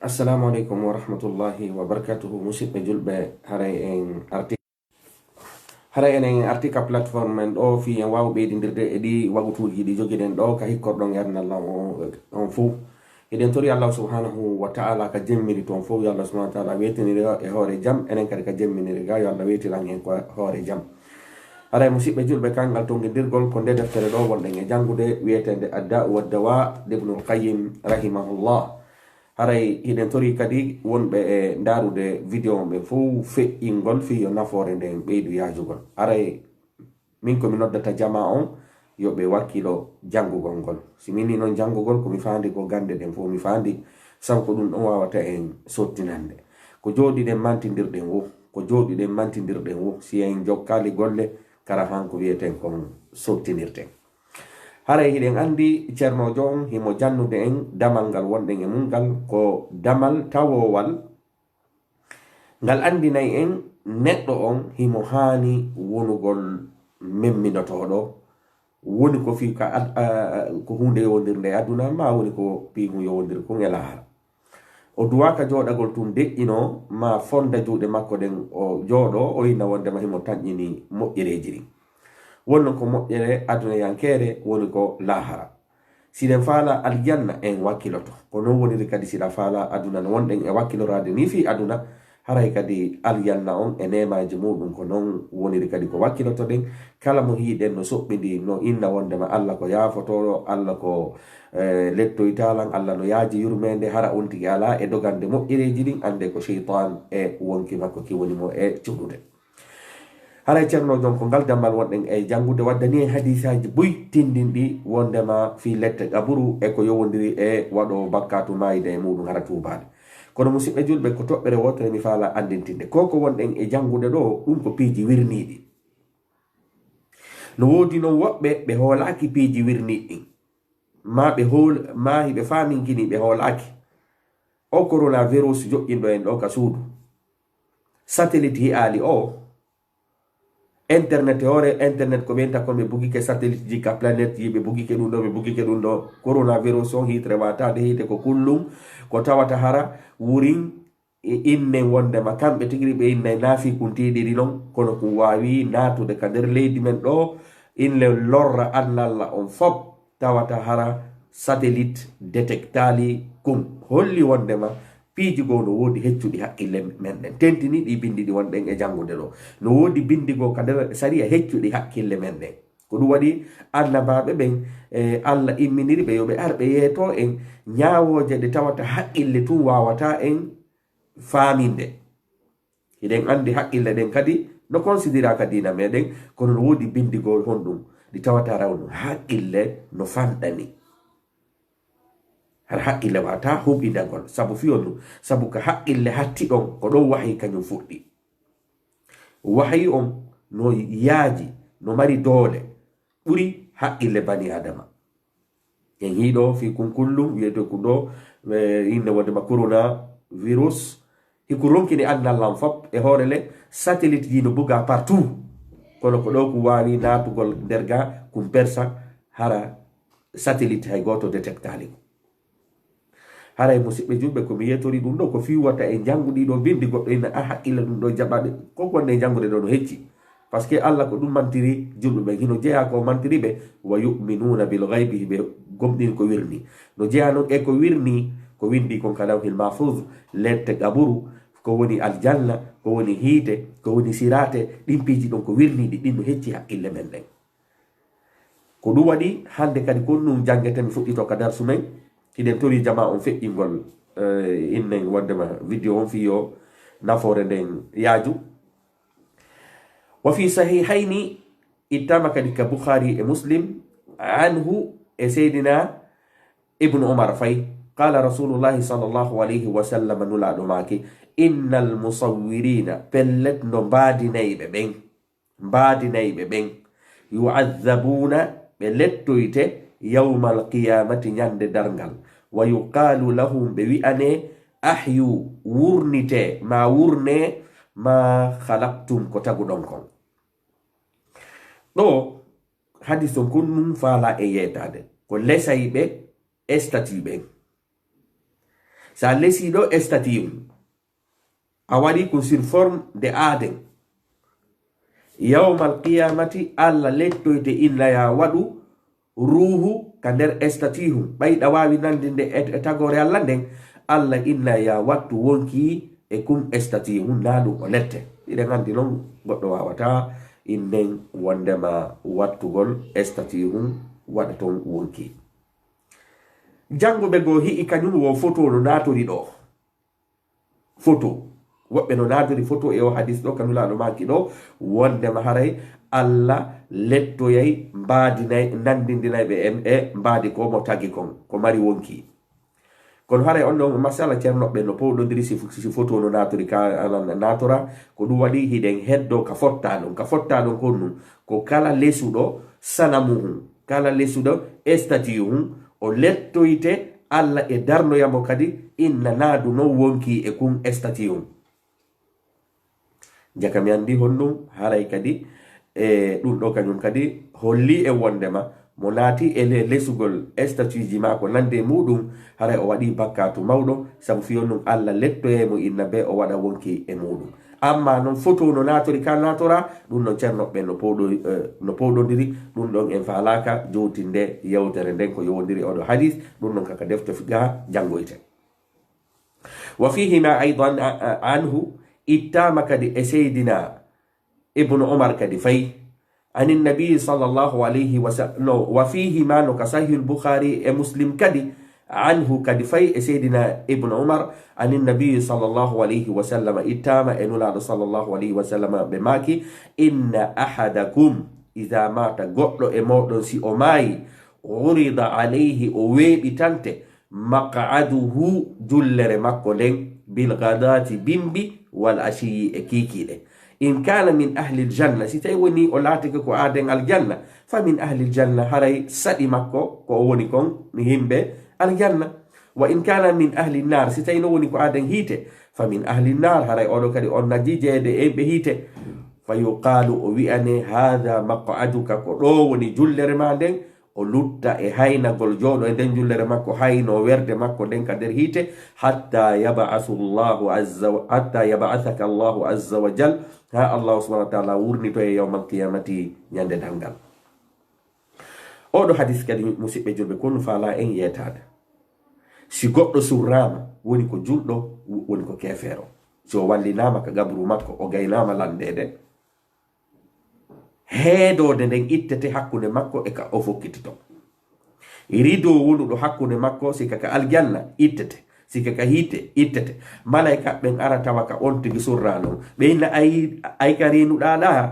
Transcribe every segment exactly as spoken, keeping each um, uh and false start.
Assalamu aleykum wa rahmatullahi wa barakatuhu. Musidɓe julɓe, haray en arti, haray enen arti ka plateforme men ɗo fii en waawa ɓeydindirde e ɗi wagutuuji ɗi jogiɗen ɗo ka hikkorɗon e aduna lan on, on fow. Hiɗen tori Allah subhanahu wa ta'ala ka jemmiri ton fow, yo Allah subhanahu wa ta'ala weetinire e hoore jam, enen kadi ka jemminire ga, yo Allah weetiran en ko hoore jam. Haray musidɓe julɓe, kangal tongindirgol ko nde deftere ɗo wonɗen e janngude wi'eteende Adda wa Dawa, Ibnul Qayyim rahimahullah. Haray hiɗen tori kadi wonɓe e ndaarude video on ɓe fow feƴƴingol fii yo nafoore nden ɓeydu yaajugol. Haray min ko mi noddata jamaa on, yo ɓe wakkilo janngugol ngol. Si min ni non janngugol, ko mi faandi ko gannde ɗen fow mi faandi, sabu ko ɗum ɗon waawata en sottinande. Ko jooɗiɗen mantindirɗen wo, ko jooɗiɗen mantindirɗen wo, si en jokkaali golle, kara han ko wi'eten kon sottinirten. Haray hiɗen anndi Ceernoojo on himo jannude en damal ngal wonɗen e mun ngal, ko damal tawoowal ngal anndinay en neɗɗo on himo haani wonugol memminotooɗo, woni ko fii ka ad-, a-, a-, ko huunde yowondirnde e aduna, maa woni ko piiŋu yowondir kon e laahara. O duwaaka jooɗagol tun deƴƴinoo, maa fonda juuɗe makko ɗen o jooɗoo, o inna wondema himo tanƴini moƴƴereeji ɗin. Wonno ko moƴƴere adunayankeere woni ko laahara. Siɗen faala aljanna, en wakkiloto. Ko non woniri kadi siɗa faala aduna no wonɗen e wakkiloraade ni fii aduna, haray kadi aljanna on e neemaaji muuɗum ko non woniri kadi ko wakkilotoɗen. Kala mo hiiɗen no soɓɓindi, no inna wondema Alla ko yaafotooɗo, Alla ko, eh, lettoytaalan, Alla no yaaji yurmeende, hara on tigi alaa e dogande moƴƴereeji ɗin, annde ko seytaan e wonki makko ki woni mo e cuɗude. Haray Ceerno Jonko, ngal dammal wonɗen e janngude, waddani en hadiisaaji buy tindinɗi wondema fii lette qaburu e ko yowondiri e waɗoowo bakkaatu maayde e muuɗum hara tuubaade. Kono musidɓe julɓe, ko toɓɓere wootere mi faala anndintinde. Ko ko wonɗen e janngude ɗo, ɗum ko piiji wirniiɗi. No woodi non woɓɓe ɓe hoolaaki piiji wirniiɗi ɗin. Maa ɓe hool-, maa hiɓe faaminkini ɓe hoolaaki. O coronavirus joƴƴinɗo en ɗo ka suudu. Satellite hi'aali o. Internet, hoore internet ko ɓen takko ɓe bugike satellite ji ka planète ji, ɓe bugike ɗum ɗo, ɓe bugike ɗum ɗo. Coronavirus on hiitere wataade hiite ko kullum, ko tawata hara wurin e inne wondema kamɓe tigi ɓe innay naafikuntiiɗi ɗi non, kono ko waawi naatude ka nder leydi men ɗo, inne lorra annalla on fop. Tawata hara satellite detectaali kun, holli wondema piiji goo no woodi heccuɗi haqqille men ɗen. Tentini ɗi bindi ɗi wonɗen e janngude ɗo. No woodi bindi goo ka nder sariya heccuɗi haqqille men ɗen. Ko ɗum waɗi annabaaɓe ɓen, e, Alla imminiri ɓe yo ɓe ar ɓe yeeto en ñaawooje ɗe tawata haqqille tun waawata en faaminde. Hiɗen anndi haqqille ɗen kadi no considéra ka diina meɗen, kono no woodi bindi goo honɗum ɗi tawata raw no haqqille no fanɗani. Hara haqqille wata huɓindagol, sabu fiyol ɗum, sabu ka haqqille hatti ɗon, ko ɗon wahayi kañum fuɗɗi. Wahayi on no yaaji, no mari doole, ɓuri haqqille bani Adama. En hiiɗo fii kunkullum wiyete ko ɗo, e, innde wondema coronavirus. Hiko ronkini aduna lan fop e hoore le, satellite ji no buga partout. Kono ko ɗo ko waawi naatugol nder ga, kum persa hara satellite hay gooto detectaali ko. Haray, musidɓe julɓe, ko mi yetori ɗum ɗo, ko fii wata e janngu ɗii ɗoo binndi, goɗɗo ina a haqqille ɗum ɗo jaɓaɓe. Ko wonde e janngude ɗo no hecci. Parce que Alla ko ɗum mantiri julɓe ɓen. Hino jeyaa ko mantiri ɓe, "Wa yu'minuuna bil ghaybi", ɓe gomɗini ko wirni. No jeyaa non e ko wirni, ko windi kon ka Lawhil Mahfuz, lette qaburu, ko woni aljanna, ko woni hiite, ko woni siraate, ɗin piiji ɗon ko wirniiɗi, ɗin no hecci haqqille men ɗen. Ko ɗum waɗi hannde kadi ko ɗum janngeten, mi fuɗɗito ka darsu men. Hiɗen tori jamaa on feƴƴingol, eh, innen wondema video on fii yo nafoore nden yaaju. Wa fi sahihayni, ittama kadi ka Bukhari e Muslim, anhu, e Seydina Ibnu Umar fay, qala Rasulullahi sallallahu alayhi wa sallam, Nulaaɗo maaki, "Innal musawwirina, pellet no mbaadinayɓe ɓen, mbaadinayɓe ɓen, yu'adhabuuna, ɓe lettoyte, yawmal qiyamati, ñande darngal, wa yuqaalu lahum, ɓe wi'ane, ahyu, wurnite, ma wurne, ma khalaqtum, ko taguɗon kon." Ɗo hadis on kon nun faala e yeetaade ko lesayɓe e stati ɓen. Sa lesi ɗo estati hun, a waɗi kun sur forme de aaden. Yawmal qiyamati, Allah lettoyte inna ya waɗu ruuhu ka nder estati hun. Ɓay ɗa waawi nandinde e, e tagoore Allah nden, Allah inna ya wattu wonki e kun estati hun, na ɗum o lette. Hiɗen andi non goɗɗo waawata innen wondema wattugol estati hun waɗa ton wonki. Jannguɓe goo hi'i kañum wo foto no naatori ɗo. Foto. Woɓɓe no naatori foto e o hadis ɗo, ka Nulaaɗo maaki ɗo, wondema haray Allah lettoyay mbaadi nay, nandindinay ɓe e, e mbaadi ko mo tagi kon, ko mari wonki. Kono haray on ɗon masala cernoɓe no powɗondiri si, si foto no naatori ka, ala, naatora, ko ɗum waɗi hiɗen heddo ka fotta ɗon, ka fotta ɗon kon ɗum, ko kala lesuɗo sanamu hun, kala lesuɗo estati hun, o lettoyte Allah e darnoya mo kadi, inna naadu non wonki e kun estati hun. Jaka mi andi honɗum, haray kadi, e ɗum ɗo kañum kadi holli e wondema mo naati e le-, lesugol estatuji maako nande e muɗum, haray o waɗi bakkatu mawɗo, sabu fiyon ɗum Allah lettoyay mo inna be o waɗa wonki e muɗum. Amma non foto no naatori ka naatora, ɗum ɗon cernoɓe no powɗo-, eh, no powɗondiri, ɗum ɗon en faalaka jowtinde yewtere nden ko yowondiri oɗo hadis, ɗum ɗon kaka defte fiqha janngoyte. Wa fihima aydan a-, a-, anhu, ittama kadi e Seydina Ibnu Umar kadi fay, anin nabi sallallahu alayhi wa sa-, no, wa fihima no ka Sahihul Bukhari e Muslim kadi, anhu kadi fay e Seydina Ibnu Umar, anin nabi sallallahu alayhi wa sallam, ittama e Nulaaɗo sallallahu alayhi wa sallam, ɓe maaki, inna ahadakum idha mata, goɗɗo e moɗon si o maayi, urida alayhi, o weeɓitante, maq'aduhu, jullere makko nden, bil ghadati, bimbi, wal ashiyi, e kiikiiɗe. In kana min ahli aljanna, si tawi woni o laatike ko aaden aljanna, fa min ahli aljanna, haray saɗi makko ko o woni kon mi himɓe aljanna. Wa in kana min ahli nar, si tawi no woni ko aaden hiite, fa min ahli nar, haray oɗo kadi on najji jeede e ɓe hiite. Fa yuqalu, o wi'ane, hadha maq'aduka, ko ɗo woni jullere ma nden, o lutta e haynagol jooɗo e nden jullere makko, hayno werde makko nden ka nder hiite, hatta yab'athu Allahu azza wa, hatta yab'athaka Allahu azza wa jal, ha Allahu subhanahu wa ta'ala wurnitoye yawmal qiyamati, ñande darngal. Oɗo hadis kadi, musiɓɓe julɓe, ko no faala en yeetaade. Si goɗɗo surraama, woni ko julɗo, woni ko keefeero. Si o wallinaama ka gabru makko, o gaynaama landeede, heedoode nden ittete hakkunde makko e ka o fokkitito. Rido wonuɗo hakkunde makko, si ka ka aljanna, ittete. Si ka ka hiite, ittete. Malayka ɓen ara tawa ka on tigi surraa non. Ɓe inna, ay, ay ka riinuɗaa ɗaa,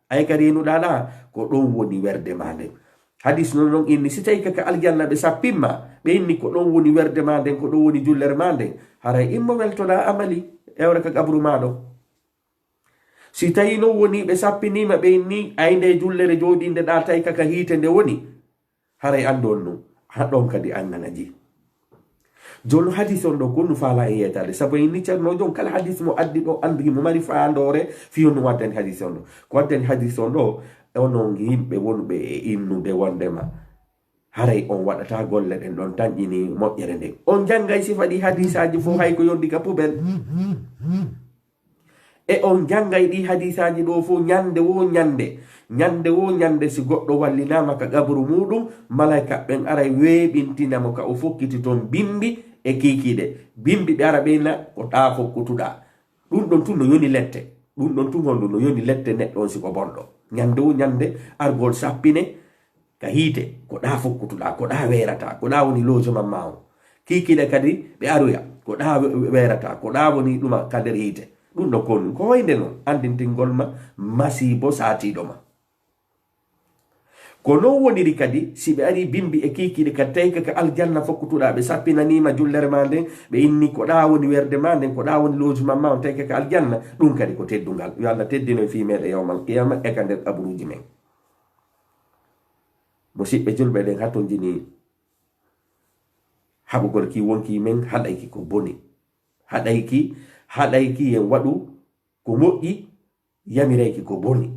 ay ka riinuɗaa ɗaa, ko ɗon woni werde maa nden. Hadis non non inni, si tawi ka ka aljanna ɓe sappimma, ɓe inni ko ɗon woni werde maa nden, ko ɗon woni jullere maa nden, haray immo weltoɗaa amali, ewre ka qabru maa ɗon. Si tawi non woni ɓe sappiniima, ɓe inni, ay nde jullere jooɗinde ɗaa tawi ka ka hiite nde woni, haray anndon non, haa ɗon kadi annana ji. Jooni hadis on ɗo, ko no faala e yeetaade. Sabu en ni Ceerno Jon, kala hadis mo addi ɗo, anndi mo mari faandoore, fii on no waddani hadis on ɗo. Ko waddani hadis on ɗo, onon yimɓe wonɓe e innude wondema haray on waɗata golle ɗen ɗon tanƴini moƴƴere nden. On janngay sifa ɗi hadisaaji fof, hay ko yondi ka poubelle. E on janngay ɗi hadisaaji ɗo fof ñande wo ñande. Ñande wo ñande, si goɗɗo wallinaama ka qabru muuɗum, malaika ɓen aray weeɓintina mo ka o fokkiti ton bimbi e kiikiiɗe. Bimbi ɓe ara ɓeyna ko ɗaa fokkutuɗaa. Ɗum ɗon tun no yoni lette. Ɗum ɗon tun honɗum no yoni lette neɗɗo on si ko bonɗo. Ñande wo ñande, argol sappine, ka hiite, ko ɗaa fokkutuɗaa, ko ɗaa weerataa, ko ɗaa woni logement maa on. Kiikiiɗe kadi ɓe aroya, ko ɗaa we-, weerataa, ko ɗaa woni ɗuma ka nder hiite. Ɗum ɗo kon, ko hoynde non, anndintingol ma masiibo saatiiɗo ma. Ko non woniri kadi, si ɓe ari bimbi e kiikiiɗe kadi, tawi ka, ka aljanna fokkutuɗaa, ɓe sappinaniima jullere maa nden, ɓe inni ko ɗaa woni werde maa nden, ko ɗaa woni logement maa on, tawi ka, ka aljanna, ɗum kadi ko teddungal. Yo Allah teddino e fii meeɗen yawmal qiyama e ka nder qaburuuji men. Musiɓɓe julɓe, ɗen hatonjini haɓugol ki wonki men, haɗayki ko boni. Haɗayki, haɗayki yen waɗu ko moƴƴi, yamirayki ko boni.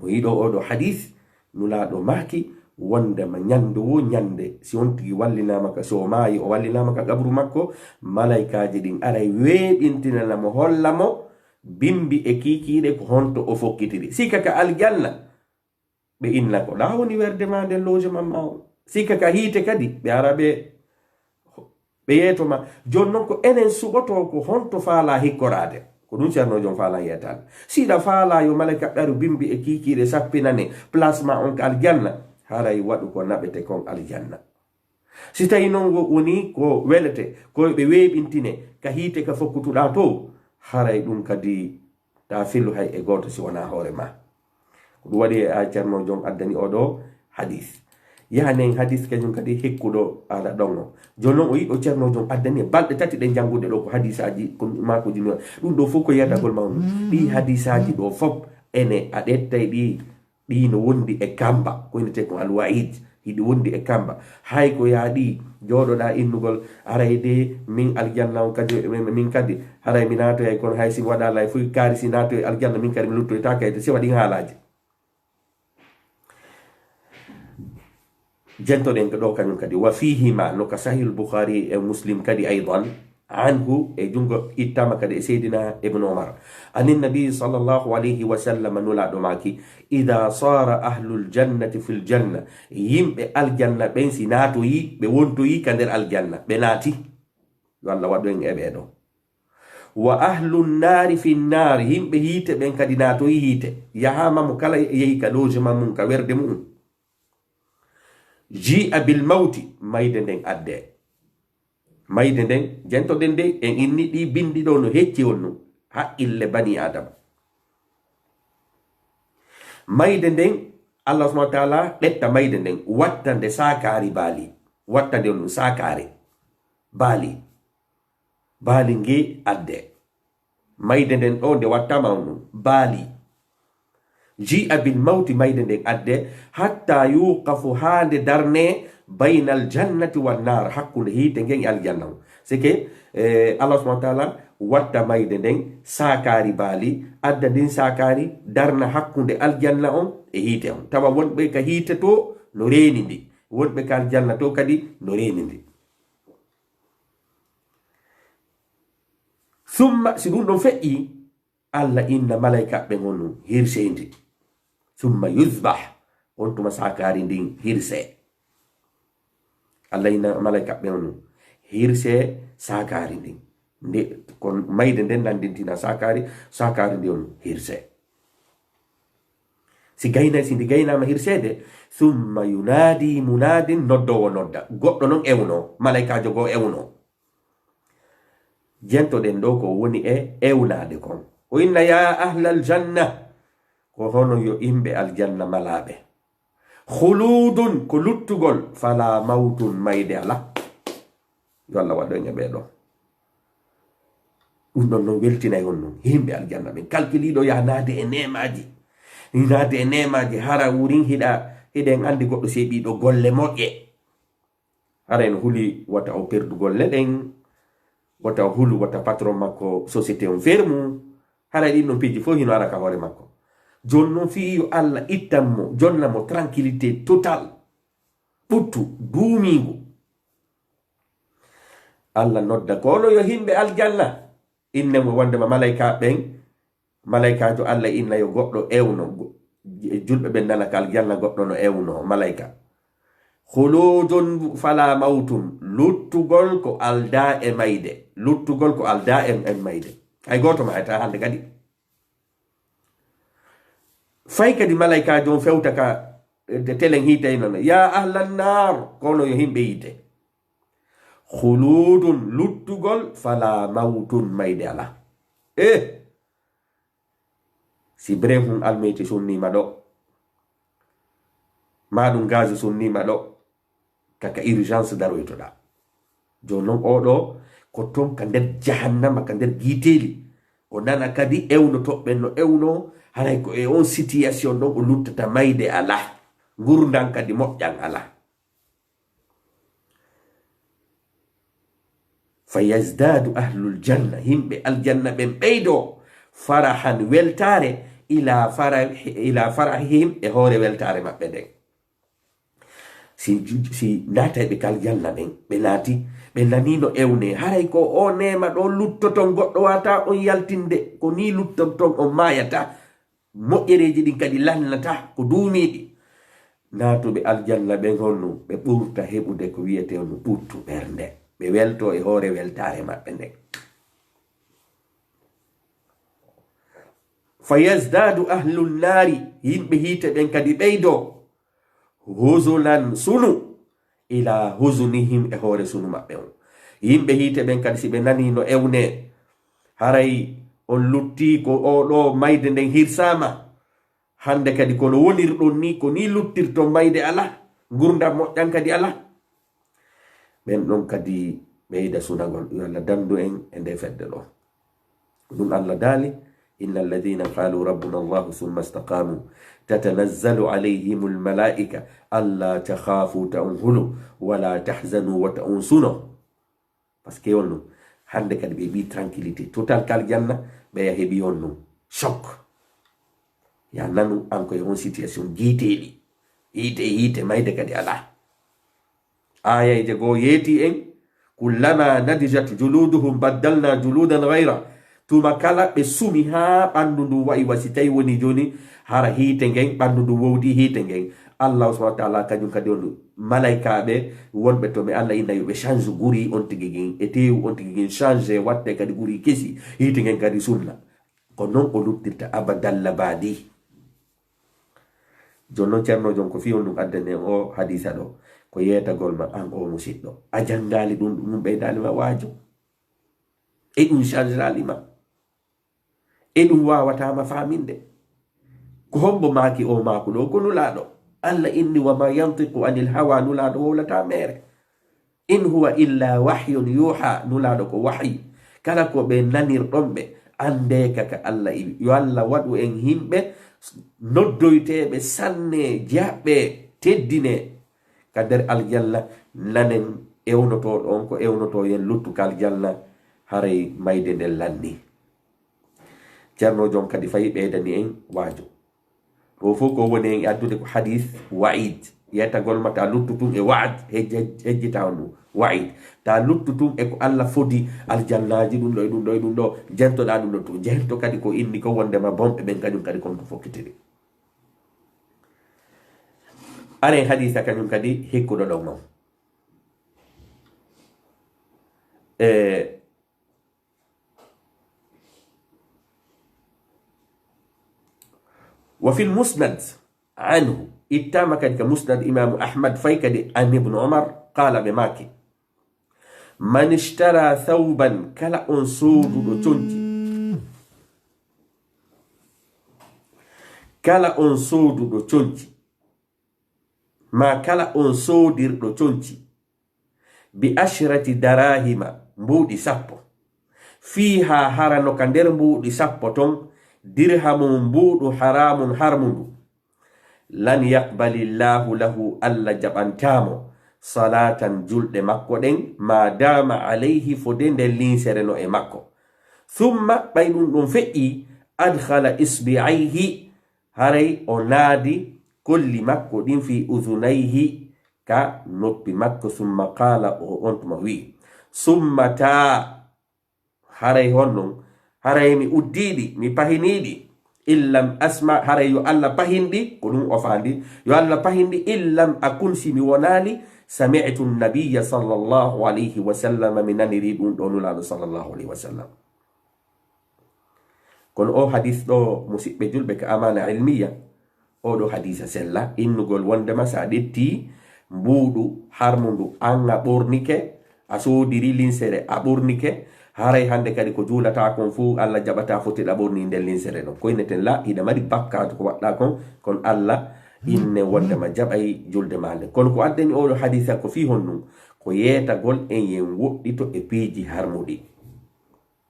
O yiɗo oɗo hadis, Nulaaɗo maaki, Wondema ñande wo ñande, si on tigi wallinaama ka, si o maayi, o wallinaama ka qabru makko, malaykaaji ɗin aray weeɓintinana mo, holla mo bimbi e kiikiiɗe ko honto o fokkitiri. Sika ka aljanna, ɓe inna ko ɗa woni werde ma nden logement ma on. Sika ka hiite kadi, ɓe ara ɓe ɓe yeeto ma. Jon non ko enen suɓoto ko honto faala hikkoraade. Ko ɗum Ceerno Jon faala yeetaade. Si ɗa faala yo malaka ɓaru bimbi e kiikiiɗe sappinane place ma on ka aljanna, haray waɗu ko naɓete kon aljanna. Si tawi non wo-, woni ko welete, ko ɓe weeɓintine ka hiite ka fokkutuɗa to, haray ɗum kadi ta filu hay e gooto si wonaa hoore ma. Ko ɗum waɗi a Ceerno Jon addani oɗo hadis. Yaha nen hadis kañum kadi hikkuɗo ala ɗon o. Jooni non o yiɗo Ceerno Jon addani e balɗe tati ɗen janngude ɗo ko hadisaaji, ko maakuuji no. Ɗum ɗo fof ko yeddagol mawnu. Ɗi hadisaaji ɗo fof ene a ƴettay ɗi, ɗi no wondi e kamba, ko innete ko alwaid, hiɗi wondi e kamba. Hay ko yaaɗi jooɗoɗa innugol, aray de min aljanna on kadi, min, min kadi, haray mi naatoyay, kono hay si mi waɗa lay fof kaari si naatoy aljanna, min kadi mi luttoyta kay, to si waɗi haalaaji. Jentoɗen ko ɗo kañum kadi. Wa fihima, no ka Sahih al-Bukhari e Muslim kadi aydan, anhu, e jungo ittama kadi e Seydina Ibn Umar. Anin Nabi sallallahu alayhi wa sallam, nulaɗo maki, "Idha sara ahlul jannati fil janna." Yimɓe aljanna ɓen si naatoyi, ɓe wontoyi ka nder aljanna, ɓe naati. Yo Allah waɗu en e ɓee ɗo. "Wa ahlun nari fin nar." Yimɓe hiite ɓen kadi naatoyi hiite. Yahama mo kala yehi ka logement mum, ka werde mum. "Ji'a bil mawti." Mayde nden adde. Mayde nden, jentoɗen de, en inni ɗi bindi ɗo no hecci on no haqqille bani Adama. Mayde nden, Allah subhanahu wa ta'ala ɗetta mayde nden, watta nde saakaari baali. Watta nde on ɗum saakaare baali. Baali nge adde. Mayde nden ɗo nde wattama on ɗum baali. "Ji'a bil mawti", mayde nden adde, "hatta yuqafu", haa nde darne, "baynal jannati wan nar", hakkunde hiite ngen e aljanna on. C'est que, eh, Allah subhanahu wa ta'ala watta mayde nden saakaari baali, adda ndin saakaari darna hakkunde aljanna on e hiite on. Tawa wonɓe ka hiite to no reeni ndi, wonɓe ka aljanna to kadi no reeni ndi. Summa, si ɗum ɗon feƴƴi, Allah inna malayka ɓen on ɗum, "Hirsee ndi." "Summa yuzbah." On tuma saakaari ndin hirsee. Allah inna malayka ɓen on ɗum, "Hirsee saakaari ndin." Nde, kon mayde nden nandintina saakaari, saakaari ndi on hirsee. Si gayna, si ndi gaynaama hirseede, "Summa yunaadi munaadin", noddoowo nodda. Goɗɗo non ewno, malaykaajo goo ewno. Jentoɗen ɗo ko woni e ewnaade kon. O inna, "Ya ahlal janna", ko hono yo yimɓe aljanna malaaɓe. "Khuludun", ko luttugol, "fala mawtun", mayde alaa. Yo Allah waɗu en e ɓee ɗo. Ɗum ɗon non weltinay on non. Yimɓe aljanna ɓen kalkiliiɗo yaha naade e neemaaji. Naade e neemaaji, hara wurin hiɗa, hiɗen anndi goɗɗo seeɓiiɗo golle moƴƴe. Hara en huli wata o perdu golle ɗen, wata o hulu wata patron makko société on fermu. Hara ɗin ɗon piiji fof hino ara ka hoore makko. Jooni non fii yo Allah ittan mo, jonna mo tranquillité total. Ɓuttu, duumiingu. Allah nodda ko ono yo yimɓe aljanna. Inne mo wondema malaykaaɓe ɓen, malaykaajo Allah inna yo goɗɗo ewno, go-, julɓe ɓen nana ka aljanna goɗɗo no ewno, malayka. "Khuludun fala mawtun", luttugol ko aldaa e mayde, luttugol ko aldaa e, e mayde. Hay gooto maayata hannde kadi. Fay kadi malaykaajo on fewta ka, e, telen hiite ino no, "Ya ahlan nar", kono yo yimɓe yiite. "Khuludun", luttugol, "fala mawtun", mayde alaa. Eh! Si brehun almeti sunniima ɗo, maa ɗum gaz sunniima ɗo, kaka urgence daroytoɗaa. Jooni non oo ɗo, ko ton ka nder jahannama, ka nder giiteeli. O nana kadi ewno toɓɓen no ewno, haray ko e on situation ɗon o luttata mayde alaa. Ngurndan kadi moƴƴan alaa. "Fa yazdadu ahlul janna", yimɓe aljanna ɓen ɓeydo, "farahan", weltaare, "ila fara-, ila farahihim", e hoore weltaare maɓɓe nden. Si, si naatay ɓe ka aljanna ɓen, ɓe naati, ɓe nanii no ewne, haray ko o neema ɗo luttoton, goɗɗo waawataa on yaltinde, ko nii luttoton, on maayataa, moƴƴereeji ɗin kadi lannataa, ko duumiiɗi. Naatuɓe aljanna ɓen honno, ɓe ɓurta heɓude ko wiyetee no ɓuttu ɓernde, ɓe weltoo e hoore weltaare maɓɓe nden. Fa yazdaadu ahlu nnaari, yimɓe hiite ɓen kadi ɓeydoo, huzunan sunu, ila huzunihim e hoore sunu maɓɓe on. Yimɓe hiite ɓen kadi si ɓe nanii no ewne, haray on luttii ko o ɗo mayde nden hirsaama. Hannde kadi kono wonirɗon ni, ko ni luttirton mayde alaa, ngurndan moƴƴan kadi alaa. Ɓen ɗon kadi ɓeyda sunagol, yo Allah dandu en e nde fedde ɗo. Ko ɗum Allah daali, "Inna alladhina qalu rabbuna Allahu thumma istaqamu tatanazzalu alayhimul malaika alla takhafu ta'unhulu wala tahzanu wa ta'unsunu." Parce que on ɗum, hannde kadi ɓe ɓi tranquillité total kal janna, ɓe ya heɓi on ɗum choc. Ya nanu an koye on situation jiiteeɗi, yiite, yiite mayde kadi alaa. Aayayje goo yeeti en, "Kullama nadijat juluduhum baddalna juludan ghayra." Tuma kala ɓe sumi haa ɓanndu ndu wayi wa si tawi woni jooni hara hiite ngen, ɓanndu ndu wowdi hiite ngen. Allah subhanahu wa ta'ala kañum kadi on ɗum. Malaykaaɓe wonɓe to ɓe Allah inna yo ɓe change guri on tigi gin, e teewu on tigi gin change watte kadi guri kesi, hiite ngen kadi sunna. Ko non o luttirta abadal abadi. Jooni non, Ceerno Jon, ko fii on ɗum addani en o hadiisa ɗo, ko yeetagol ma an o musiɗɗo. A janngaali ɗum, ɗum ɓeydaali ma waajo. E ɗum changeraali ma. E ɗum waawataa ma faaminde. Ko hombo maaki o maaku ɗo? Ko Nulaaɗo. Allah inni, "Wa ma yantiqu anil hawa", Nulaaɗo wowlataa meere. "In huwa illa wahyun yuha", Nulaaɗo ko wahyi. Kala ko ɓe nanirɗon ɓe, annde ka ka Allah iwi. Yo Allah waɗu en himɓe noddoyteeɓe sanne, jaɓɓe, teddine. Ka nder aljanna, nanen ewnotooɗo on ko ewnotoo yen luttu ka aljanna, haray mayde nden lanni. Ceerno Jon kadi fayi ɓeydani en waajo. Ɗo fof ko woni en addude ko hadis wa'id. Yeetagol ma ta luttu tun e wa'ad, hejj-, hejjita on ɗum. Wa'id. Ta luttu tun e ko Allah fodi aljannaaji ɗum ɗo e ɗum ɗo e ɗum ɗo. Jentoɗaa ɗum ɗo tun. Jento kadi ko inni ko wondema bonɓe ɓen kañum kadi kon ko fokkitiri. Aren hadisa kañum kadi hikkuɗo ɗon non. E, wa fil musnad anhu, ittama kadi ka musnad Imaamu Ahmad, fay kadi an Ibnu Umar, qaala, ɓe maaki, "Man ishtara thawban", kala on sooduɗo conci, kala on sooduɗo conci, ma kala on soodirɗo conci, "bi ashrati darahima", mbuuɗi sappo, "fiiha", hara no ka nder mbuuɗi sappo ton, "dirhamun", mbuuɗu haramun harmundu, "lan yaqbalillahu lahu", Allah jaɓantaamo, "salatan", julɗe makko ɗen, "ma dama alayhi", fode nden linsere no e makko. "Thumma", ɓay ɗum ɗum feƴƴi, "adkhala isbi'ayhi", haray o naadi kolli makko ɗin, "fi udhunayhi", ka noppi makko, "summa qaala", o on tuma wi'i, "summa taa", haray honɗum, haray mi uddiiɗi, mi pahiniiɗi, "illam asma", haray yo Allah pahinɗi, ko ɗum o faandi, yo Allah pahinɗi, "illam akun", si mi wonaali, "sami'tu nabiyya sallallahu alayhi wa sallam", mi naniri ɗum ɗo Nulaaɗo sallallahu alayhi wa sallam. Kono o hadis ɗo, musiɓɓe julɓe, ka amaana ilmiya, o ɗo hadisa sella, innugol wondema sa ƴetti mbuuɗu harmundu, an a ɓornike, a soodiri linsere, a ɓornike, haray hannde kadi ko juulata kon fuu, Allah jaɓata foti ɗa ɓorni nden linsere ɗon. Koyneten la, hiɗa mari bakkaatu ko waɗɗa kon, kono Allah inne wondema jaɓay julde ma nden. Kono ko addani oɗo hadisa ko fii honɗum? Ko yeetagol en yen woɗɗito e piiji harmuɗi.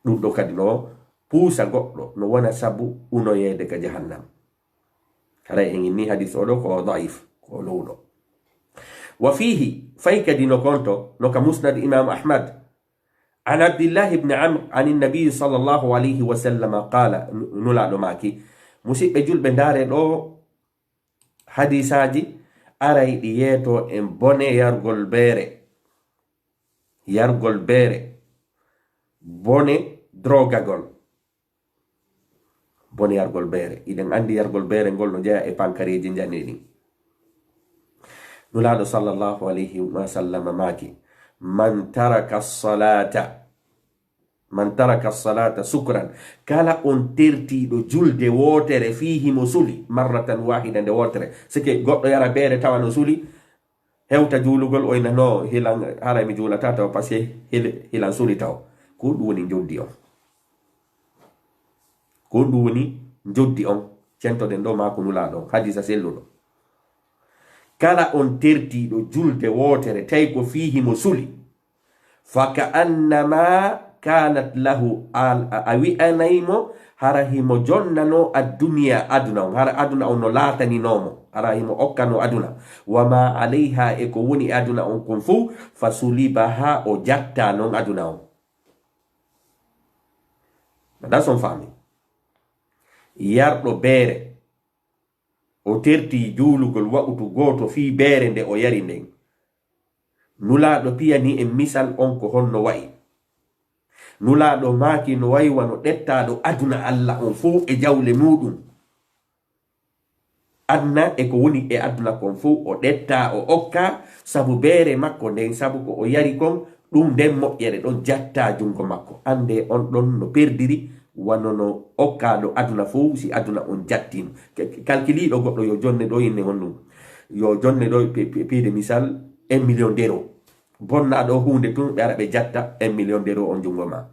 Ɗum ɗo kadi no puusa goɗɗo, no wona sabu unoyeede ka jahannam. Haray en inni hadis oɗo ko daif, ko lowɗo. Wa fiihi, fay kadi no konto, no ka musnad Imam Ahmad, an Abdillah ibn Amr, an Nabi sallallahu alayhi wa sallam qala, nu-, Nulaaɗo maaki, musiɓɓe julɓe, ndaare ɗo hadisaaji, aray ɗi yeeto en bone yargol beere, yargol beere, bone drogagol, bone yargol beere. Iɗen anndi yargol beere ngol no jeya e pankareeji njane ɗin. Nulaaɗo sallallahu alayhi wa sallam maaki, "Man taraka salata, man taraka salata sukran, kala on tertiiɗo julde wootere fii himo suli, marratan wahida, nde wootere." Sike goɗɗo yara beere tawa no suli, hewta juulugol, o ina no hilan, haray mi juulata taw, parce que hil-, hilan suli taw. Ko ɗum woni njoddi on. Ko ɗum woni njoddi on. Centoɗen ɗo maa ko Nulaaɗo on, hadiisa selluɗo. Kala on tertiiɗo julde wootere, tawi ko fii himo suli, fa ka annama kanat lahu, a, a, a wi'anay mo hara himo jonnanoo adduniya, aduna on, hara aduna on no laataninoo mo, hara himo okkanoo aduna, wa ma alayha, e ko woni e aduna on kon fow, fa sulibaha, o jatta non aduna on. Mbaɗa son faami. Yarɗo beere, o tertii juulugol waqtu gooto fii beere nde o yari nden. Nulaaɗo piyani en misal on ko honno wa'i. Nulaaɗo maaki no wa'i wano ɗettaaɗo aduna Alla on fow e jawle muuɗum. Aduna e ko woni e aduna kon fow o ɗettaa, o okkaa, sabu beere makko nden, sabu ko o yari kon, ɗum nden moƴƴere ɗon jattaa junngo makko. Anndee on ɗon no perdiri, wano no okkaaɗo aduna fow, si aduna on jattiima. Ke-, ke-, kalkiliiɗo goɗɗo yo jonne ɗo inne honɗum. Yo jonne ɗo pe-, pe-, piide misal un million d'euros. Bonnaaɗo huunde tun, ɓe ara ɓe jatta un million d'euros on junngo ma.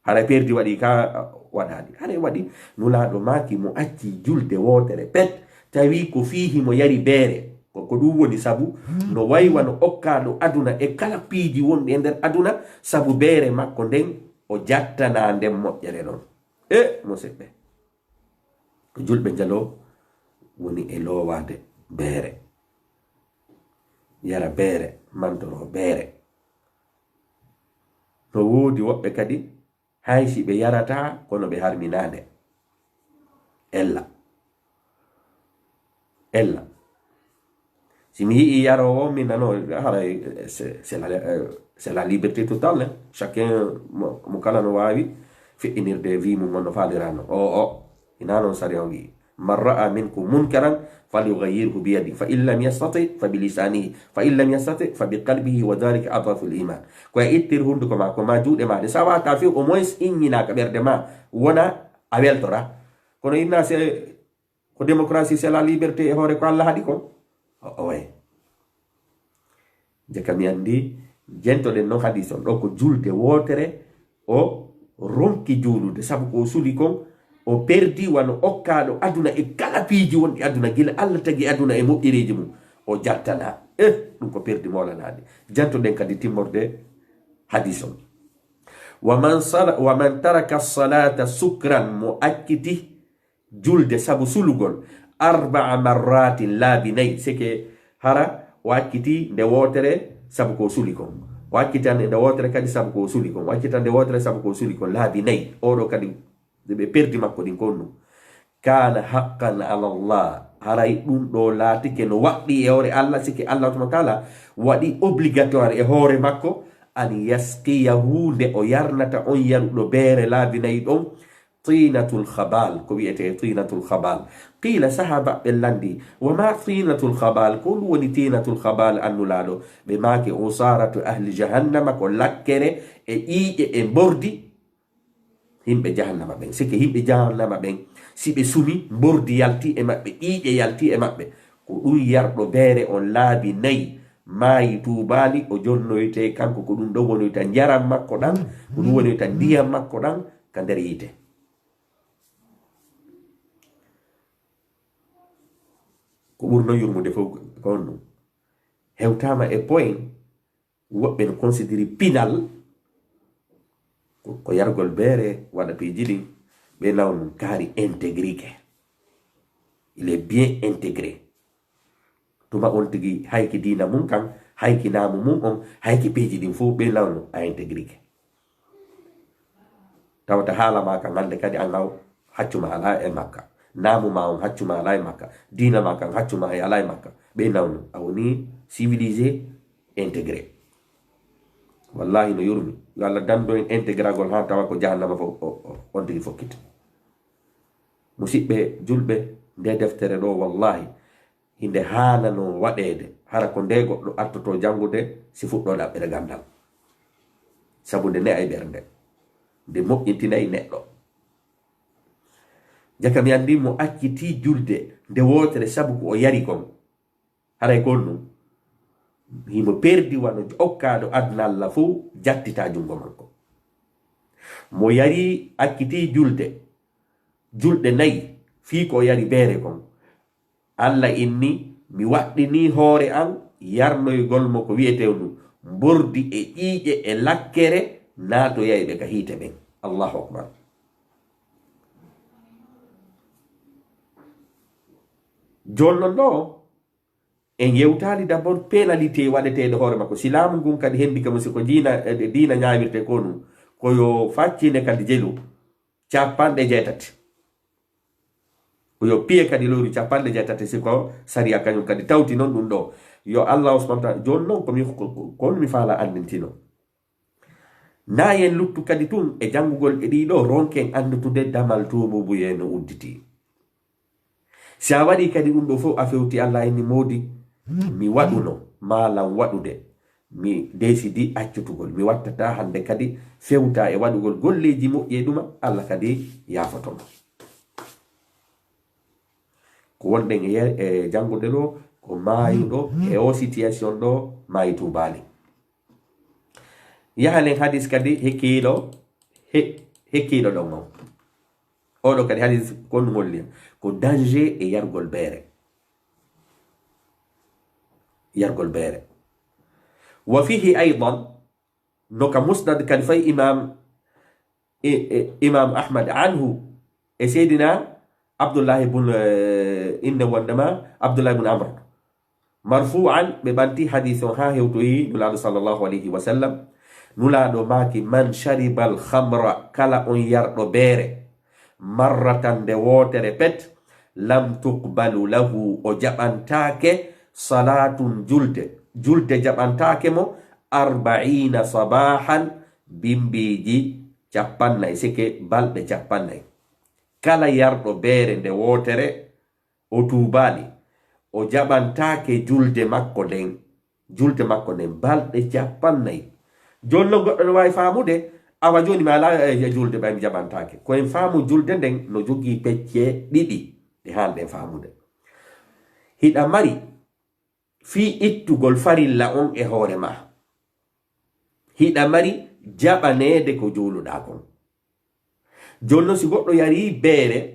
Haray perdi waɗi ka waɗaali. Haray waɗi Nulaaɗo maaki mo acci julde wootere pet, tawi ko fii himo yari beere. Ko, ko ɗum woni sabu no wa'i wano okkaaɗo aduna e kala piiji wonɗi e nder aduna, sabu beere makko nden o jattanaa nden moƴƴere ɗon. E musiɓɓe, ko julɓe njalo woni e loowaade beere, yara beere, mantoro beere. No woodi woɓɓe kadi, hay si ɓe yarataa, kono ɓe harminaande. Ella. Ella. Si mi yi'i yaroowo, mi nano, haray, c'est, c'est la, euh, c'est la liberté totale, hein. Chacun, mo, mo kala no waawi feƴƴinirde vie mum on no faalirano. O, o, hinaa non sariya on wi'i. Man ra'a minkum munkaran falyughayyirhu biyadihi, fa in lam yastati fa bilisanihi, fa in lam yastati fa biqalbihi, wa dhalika ad'aful iman. Ko e ittir hunduko ma, ko ma juuɗe ma ɗe. Sa waata few, au moins inñinaa ka ɓernde ma, wona a weltora. Kono inna se ko démocratie, c'est la liberté e hoore ko Alla haɗi kon. O, o way. Nde ka mi anndi, jentoɗen non hadiis on. Ɗo ko julde wootere o ronki juulude, sabu ko o suli kon, o perdi wano okkaaɗo aduna e kala piiji wonɗi aduna, gila Alla tagi aduna e moƴƴereeji mum, o jattanaa. Eh, ɗum ko perdi moolanaaɗi. Jantoɗen kadi timmorde hadiis on. Wa man sala-, wa man taraka salata sukran, mo acciti julde sabu sulugol, arba'a marratin, laabi nayi, seke hara o acciti nde wootere sabu ko suli kon, o accitan nde wootere kadi sabu ko suli kon, o accitan nde wootere sabu ko suli kon, laabi nayi. Oɗo kadi ɓe perdi makko ɗin ko honɗum? Kana haqqan ala Allah, haray ɗum ɗo laatike no waɗɗi e hoore Allah, sike Allah tuma taala waɗi obligatoire e hoore makko, an yasqiyahu, nde o yarnata on yaruɗo beere laabi nayi ɗon, tinatul khabal, ko wi'etee tinatul khabal. Qila, sahaaba ɓe lanndi, wa ma tinatul khabal, ko ɗum woni tinatul khabal, an Nulaaɗo? Ɓe maaki, usaratu ahli jahannama, ko lakkere e ƴiiƴe e mbordi yimɓe jahannama ɓen. Sike yimɓe jahannama ɓen, si ɓe sumi, mbordi yalti e maɓɓe, ƴiiƴe yalti e maɓɓe. Ko ɗum yarɗo beere on laabi nayi, maayi tuubaali, o jonnoytee kanko, ko ɗum ɗon wonoyta njaram makko ɗan, ko ɗum wonoyta ndiyam makko ɗan ka nder yiite. Ko ɓurno yurmude fof ko honɗum? Hewtaama e point, woɓɓe no considérer pinal ko, ko yargol beere waɗa piiji ɗin, ɓe nawnu kaari intégré ke. Il est bien intégré. Tuma on tigi hayki diina mum kan, hayki naamu mum on, hayki piiji ɗin fof ɓe nawnu a intégré ke. Tawata haala ma kan hannde kadi an haw haccuma alaa e makka. Naamu ma on haccu ma alaa e makka. Diina ma kan haccu ma e alaa e makka. Ɓe nawno. A woni civilisé, intégré. Wallahi no yurmi. Yo Allah dandu en intégragol haa tawa ko jahannama fof o, o, on tigi fokkita. Musidɓe julɓe, nde deftere ɗo, wallahi, hinde haanano waɗeede. Hara ko nde goɗɗo artoto janngude, si fuɗɗo ɗaɓɓere ganndal. Sabu nde ne'ay ɓernde. Nde moƴƴintinay neɗɗo. Jaka mi anndi mo acciti julde nde wootere sabu ko o yari kon. Haray ko on ɗum. Himo perdi wano okkaaɗo aduna Allah fof jattita junngo makko. Mo yari acciti julde, julɗe nayi, fii ko o yari beere kon. Allah inni, mi waɗɗini hoore an yarnoygol mo ko wi'etee ɗum mbordi e ƴiiƴe e lakkere naatoyayɓe ka hiite ɓen. Allahu akbar. Jooni non ɗo, en yewtaali d'abord pénalité waɗeteeɗo hoore makko. Si laamu ngun kadi hendi kamo si ko diina, eh, diina ñaawirte ko ɗum, ko yo faccinde kadi jelu capanɗe jeetati. Ko yo piye kadi lowru capanɗe jeetati si ko sariya kañum kadi tawti non ɗum ɗo. Yo Allah subhanahu wa ta'ala, jooni non ko mi, ko, ko, ko mi faala anndintino. Naa yen luttu kadi tun e janngugol e ɗii ɗoo, ronken anndutude damal tuubuubuyee no udditi. Si a waɗii kadi ɗum ɗoo fof, a fewti Allah inni moodi, mi waɗuno maalam waɗude, mi deesidi accutugol. Mi wattataa hannde kadi fewta e waɗugol golleeji moƴƴi e ɗuma, Allah kadi yaafoto ma. Ko wonɗen e ye-, e janngude ɗoo, ko maayuɗo e oo situation ɗoo, maayi tuubaali. Yahalen hadis kadi hikkiiɗo, he-, hikkiiɗo ɗon on. Oɗo kadi hadis ko ɗum holli en. Ko danger e yargol beere. Yargol beere. Wa fihi aydan, no ka musnad kadi fay imam, i-, i-, imam Ahmad anhu, e Seydina Abdullah ibn, eh, inde wondema Abdullah ibn Amr. Marfu'an, ɓe ɓanti hadis on haa hewtoyi Nulaaɗo sallallahu alayhi wa sallam. Nulaaɗo maaki, man sharibal khamra, kala on yarɗo beere, marratan nde wootere pet, lam tuqbalu lahu, o jaɓantaake, salatun, julde, julde jaɓantaake mo, arba'iina sabahan, bimbiiji capannay, seke balɗe capannay. Kala yarɗo beere nde wootere, o tuubaali, o jaɓantaake julde makko nden, julde makko nden, balɗe capannay. Jooni non goɗɗo no waawi faamude, awa jooni mi alaa e, e julde ɓay mi jaɓantaake. Ko en faamu julde nden no jogii pecce ɗiɗi ɗe haanɗen faamude. Hiɗa mari fii ittugol farilla on e hoore ma. Hiɗa mari jaɓaneede ko juuluɗaa kon. Jooni non si goɗɗo yarii beere,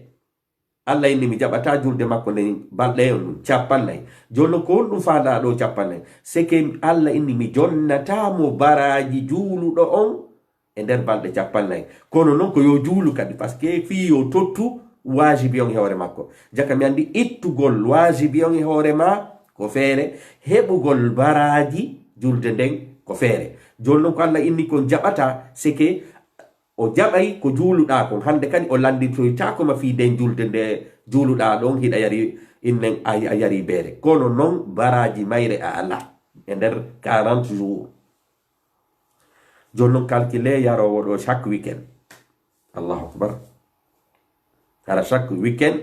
Allah inni mi jaɓataa julde makko nden balɗe on ɗum capannay. Jooni non ko honɗum faalaa ɗoo capannay? C'est que Allah inni mi jonnataa mo baraaji juuluɗo on e nder balɗe capannay. Kono non ko yo juulu kadi, parce que fii yo tottu waajibi on e hoore makko. Jaka mi anndi ittugol waajibi on e hoore ma ko feere, heɓugol baraaji julde nden ko feere. Jooni non ko Allah inni kon jaɓataa, c'est que o jaɓay ko juuluɗaa kon. Hannde kadi o lannditoytaako ma fii nden julde nde juuluɗaa ɗon, hiɗa yari innen a, a yari beere. Kono non baraaji mayre a alaa e nder quarante jours. Jooni non calcule yaroowo ɗoo chaque weekend. Allahu akbar. Hara chaque weekend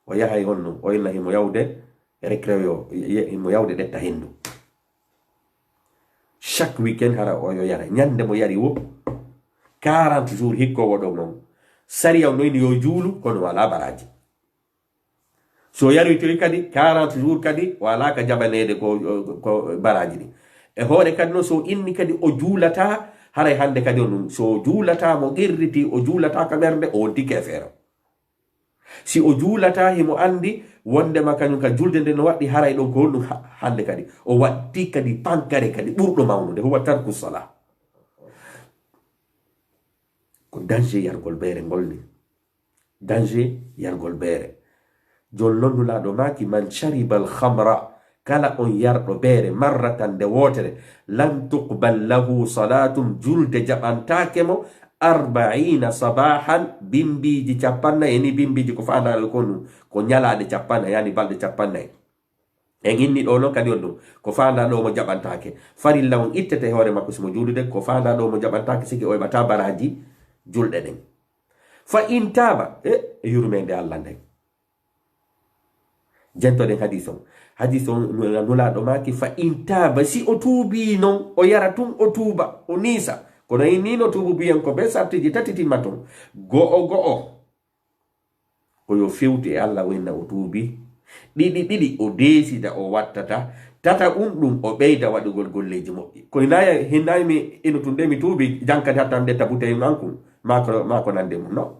o yahay honno, o inna himo yawde récréo, ye-, himo yawde ɗetta henndu. Chaque weekend hara o yo yara. Ñande mo yari wo, quarante jours hikkowo ɗo non. Sariya on no ini yo juulu, kono wala baraaji. So yaroytoyi kadi, quarante jours kadi, wala ka jaɓaneede ko, ko baraaji ɗi. E hoore kadi no, so inni kadi o juulata, haray hannde kadi on ɗum. So juulata mo qirriti, o juulata ka ɓernde, o wonti keefeero. Si o juulata, himo anndi wondema kañum ka julde nde no waɗɗi, haray ɗon ko honɗum ha-, hannde kadi. O waɗti kadi pankare kadi ɓurɗo mawnude, huwa tarku sala. Ko danger yargol beere ngol ni. Danger yargol beere. Jooni non Nulaaɗo maaki, man sharibal khamra, kala on yarɗo beere, marratan nde wootere, lam tuqbal lahu salatun, julde jaɓantaake mo, arbaina sabahan, bimbiiji cappannayi, e ni bimbiiji ko faandaɗo kon ɗum, ko ñalaaɗe cappannayi, yani balɗe cappannayi. En inni ɗo noon kadi on ɗum, ko faandaɗo mo jaɓantaake. Farilla on ittete e hoore makko si mo juulude, ko faandaɗo mo jaɓantaake, sike o heɓata baraaji julɗe ɗen. Fa in taaba, e, e yurmeende Allah nden. Jentoɗen hadis on. Hadis on, nu-, Nulaaɗo maaki, fa in taaba, si o tuubii non, o yara tun, o tuuba, o niisa. Kono in ni no tuubu biyen ko be sartiji tati timma ton. Go'o go'o, ko yo fewti e Allah wenna o tuubi. Ɗiɗi ɗiɗi, o deesida o wattata. Tata un ɗum, o ɓeyda waɗugol golleeji moƴƴi. Koye naya, hinnayi mi ino tun de mi tuubi, jan kadi hattan de tabuteyum an kun. Maa ko, maa ko nande mum, no?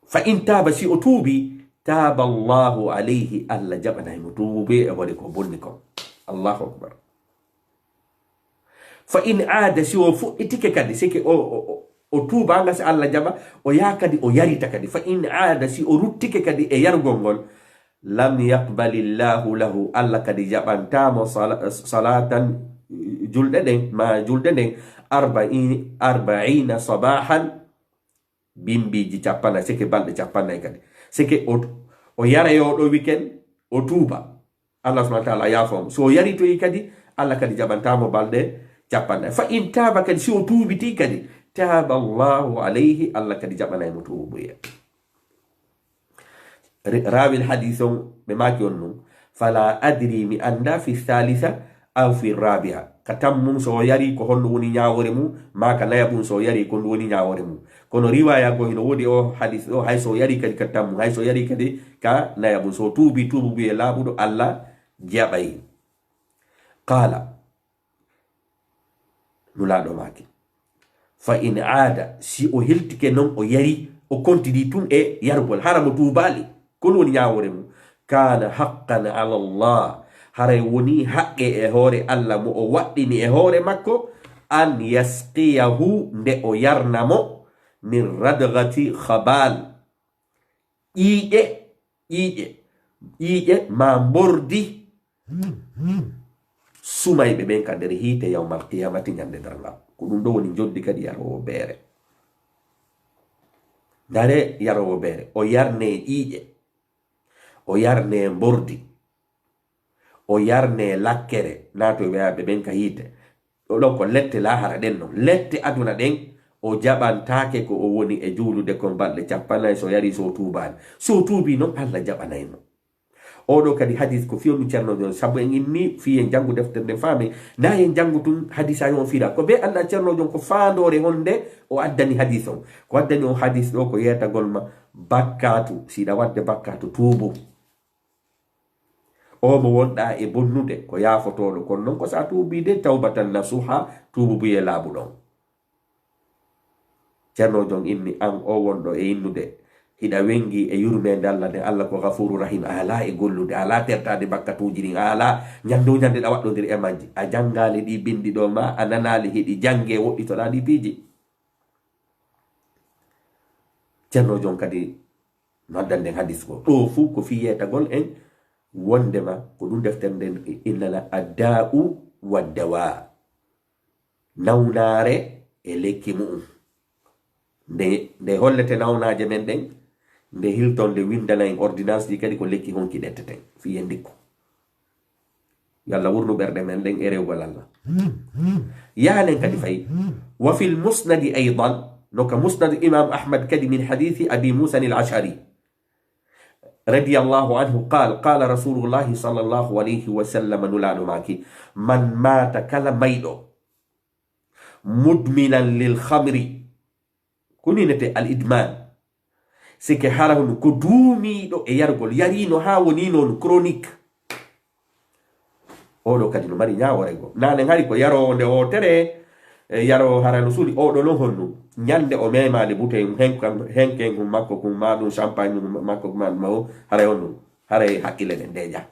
Fa in taaba, si o tuubi, taaba Allahu alayhi, Allah jaɓanay mo tuubu e waɗi ko bonni kon. Allahu akbar. Fa in aada, si o fuɗɗitike kadi, sike o, o, o, o tuubaanga, si Allah jaɓa, o yaa kadi, o yarita kadi. Fa in aada, si o ruttike kadi e yarugol ngol, lam yaqbalillahu lahu, Allah kadi jaɓantaamo sala-, salatan, julɗe ɗen, ma julde nden, arba'in, arba'ina sabahan, bimbiiji cappannayi, sike balɗe cappannayi kadi. Sike o, o yara yo ɗo weekend, o tuuba. Allah subhanahu wa ta'ala yaafo mo. So o yaritoyi kadi, Allah kadi jaɓantaamo balɗe cappannayi. Fa in taaba kadi, si o tuubiti kadi, taaba Allahu alayhi, Allah kadi jaɓanay mo tuubuye. Re-, raawil hadis on, ɓe maaki on nun, fala adri, mi annda fi thalitha aw fi rabi'a. Ka tammum so o yari ko honno woni ñaawoore mum, maa ka nayaɓum so o yari ko ndu woni ñaawoore mum. Kono riwaya goo hino woodi o hadis ɗo, hay so o yari kadi ka tammum, hay so o yari kadi ka nayaɓum, so o tuubi tuubu buye laaɓuɗo, Allah jaɓay. Qala, Nulaaɗo maaki, fa in aada, si o heltike non, o yari, o kontidi tun e yarugol, hara mo tuubaali, ko ɗum woni ñaawoore mum, kaana haqqan ala Allah, haray woni haqqe e hoore Allah mo o waɗɗini e hoore makko, an yasqiyahu, nde o yarna mo, min radgati khabal, ƴiiƴe, ƴiiƴe, ƴiiƴe maa mbordi sumayɓe ɓen ka nder hiite yawmal qiyamati, ñande darngal. Ko ɗum ɗo woni njoddi kadi yaroowo beere. Ndare yaroowo beere, o yarne ƴiiƴe, o yarne mbordi, o yarne lakkere, naatoy weyaaɓe ɓen ka hiite. Ɗo ɗon ko lette laahara ɗen non. Lette aduna ɗen, o jaɓantaake ko o woni e juulude kon balɗe cappannayi, so yari, so tuubaani. So tuubi non, Allah jaɓanay mo. Oɗo kadi hadis ko fiyondu Ceerno Jon, sabu en inni fii en janngu deftere nden faame, na en janngu tun hadisaaji on fira. Ko be annda Ceerno Jon ko faandoore honde o addani hadis on. Ko addani on hadis ɗo ko yeetagol ma bakkaatu, si ɗa wadde bakkaatu tuubu. O mo wonɗaa e bonnude ko yaafotooɗo, kono non ko sa tuubi de tawbatan nasuha, tuubu buye laaɓuɗo on. Ceerno Jon inni, an o wonɗo e innude, hiɗa wengi e yurmeende Allah nde, Allah ko Gafuru Rahim, a alaa e gollude, a alaa tertaade bakkatuuji ɗin, a alaa ñannde o ñannde ɗa waɗɗondiri e majji, a janngaali ɗi binndi ɗo ma, a nanaali hiɗi jannge, woɗɗitoɗaa ɗi piiji. Ceerno Jon kadi no addan nden hadis ko. Ɗo fuu ko fii yeetagol en wondema ko ɗum deftere nden innana Adda'u wa Dawa. Nawnaare e lekki mu'um. Nde, nde hollete nawnaaje men ɗen, nde hilton nde windana en ordonnance ɗi kadi ko lekki honki ɗetteten. Fii en ndikku. Yo Allah wurnu ɓerɗe men ɗen e rewgol Allah. Yahanen kadi fay. Wa fil musnadi aydan, no ka musnad Imam Ahmad kadi min hadithi Abi Musa al-Ash'ari. Radiyallahu anhu qal, qala Rasulullahi sallallahu alayhi wa sallam, Nulaaɗo maaki, man maata, kala mayɗo, mudminan lil khamri, ko ɗum innete al idman, sike hara hono ko duumiiɗo e yargol, yariino haa woni noon chronique. Oɗo kadi no mari ñaawoore goo. Nanen hari ko yaroowo nde wootere, e yaroowo hara no suuɗi, oɗo non honno. Ñande o memaali butey mum, hen kam, henken mum makko kum, ma ɗum champagne mum makko kum, ma o, haray honno. Haray hakkille ɗen deeƴa.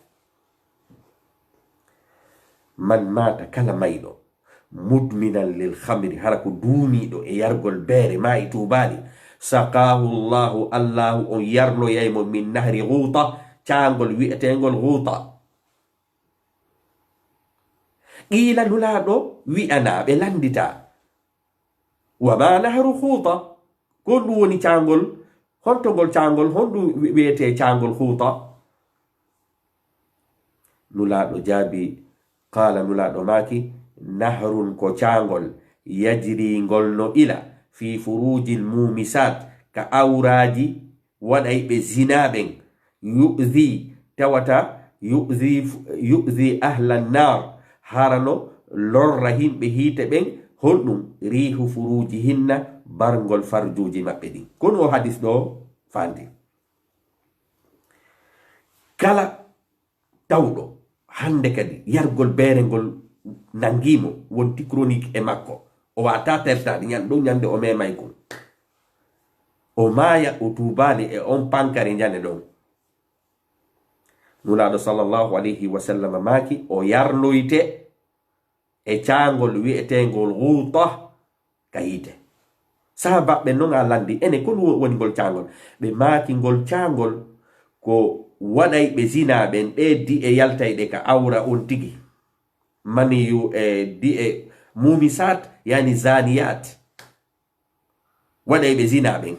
Man maata, kala mayɗo, mudminan lil khamri, hara ko duumiiɗo e yargol beere, ma e tuubaali, saqaahu Allahu, Allahu on yarnoyay mo min nahri Ghuta, caangol wi'eteengol Ghuta. Qiila, Nulaaɗo wi'anaa ɓe, lanndita, wa ma nahru Huuta? Ko honɗum woni caangol? Honto ngol caangol? Honɗum wi-, wi'etee caangol Huuta? Nulaaɗo jaabi, qaala, Nulaaɗo maaki, nahrun, ko caangol, yajri, ngol no ila, fi furuujil muumisaat, ka awraaji waɗayɓe zinaa ɓen, yu'zi, tawata yu'zi, yu'zi ahlan naar, harano lorra yimɓe hiite ɓen, honɗum? Riihu furuujihinna, barngol farjuuji maɓɓe ɗin. Kono o hadis ɗo fandi. Kala tawɗo hannde kadi yargol beere ngol nangii mo, wonti chronique e makko, o waata tertaade, ñan ɗum ñande o memay kon. O maaya, o tuubaali e on pankare ñande ɗon. Nulaaɗo sallallahu alayhi wa sallam maaki, o yarnoyte e caangol wi'eteengol Huuta ka yiite. Sahaabaaɓe non a lanndi, ene, ko ɗum woni ngol caangol? Ɓe maaki, ngol caangol ko waɗayɓe zinaa ɓen, ɗee di'e yaltayɗe ka awra on tigi. Maniyu e di'e muumisaat, yani zaaniyaat. Waɗayɓe zinaa ɓen.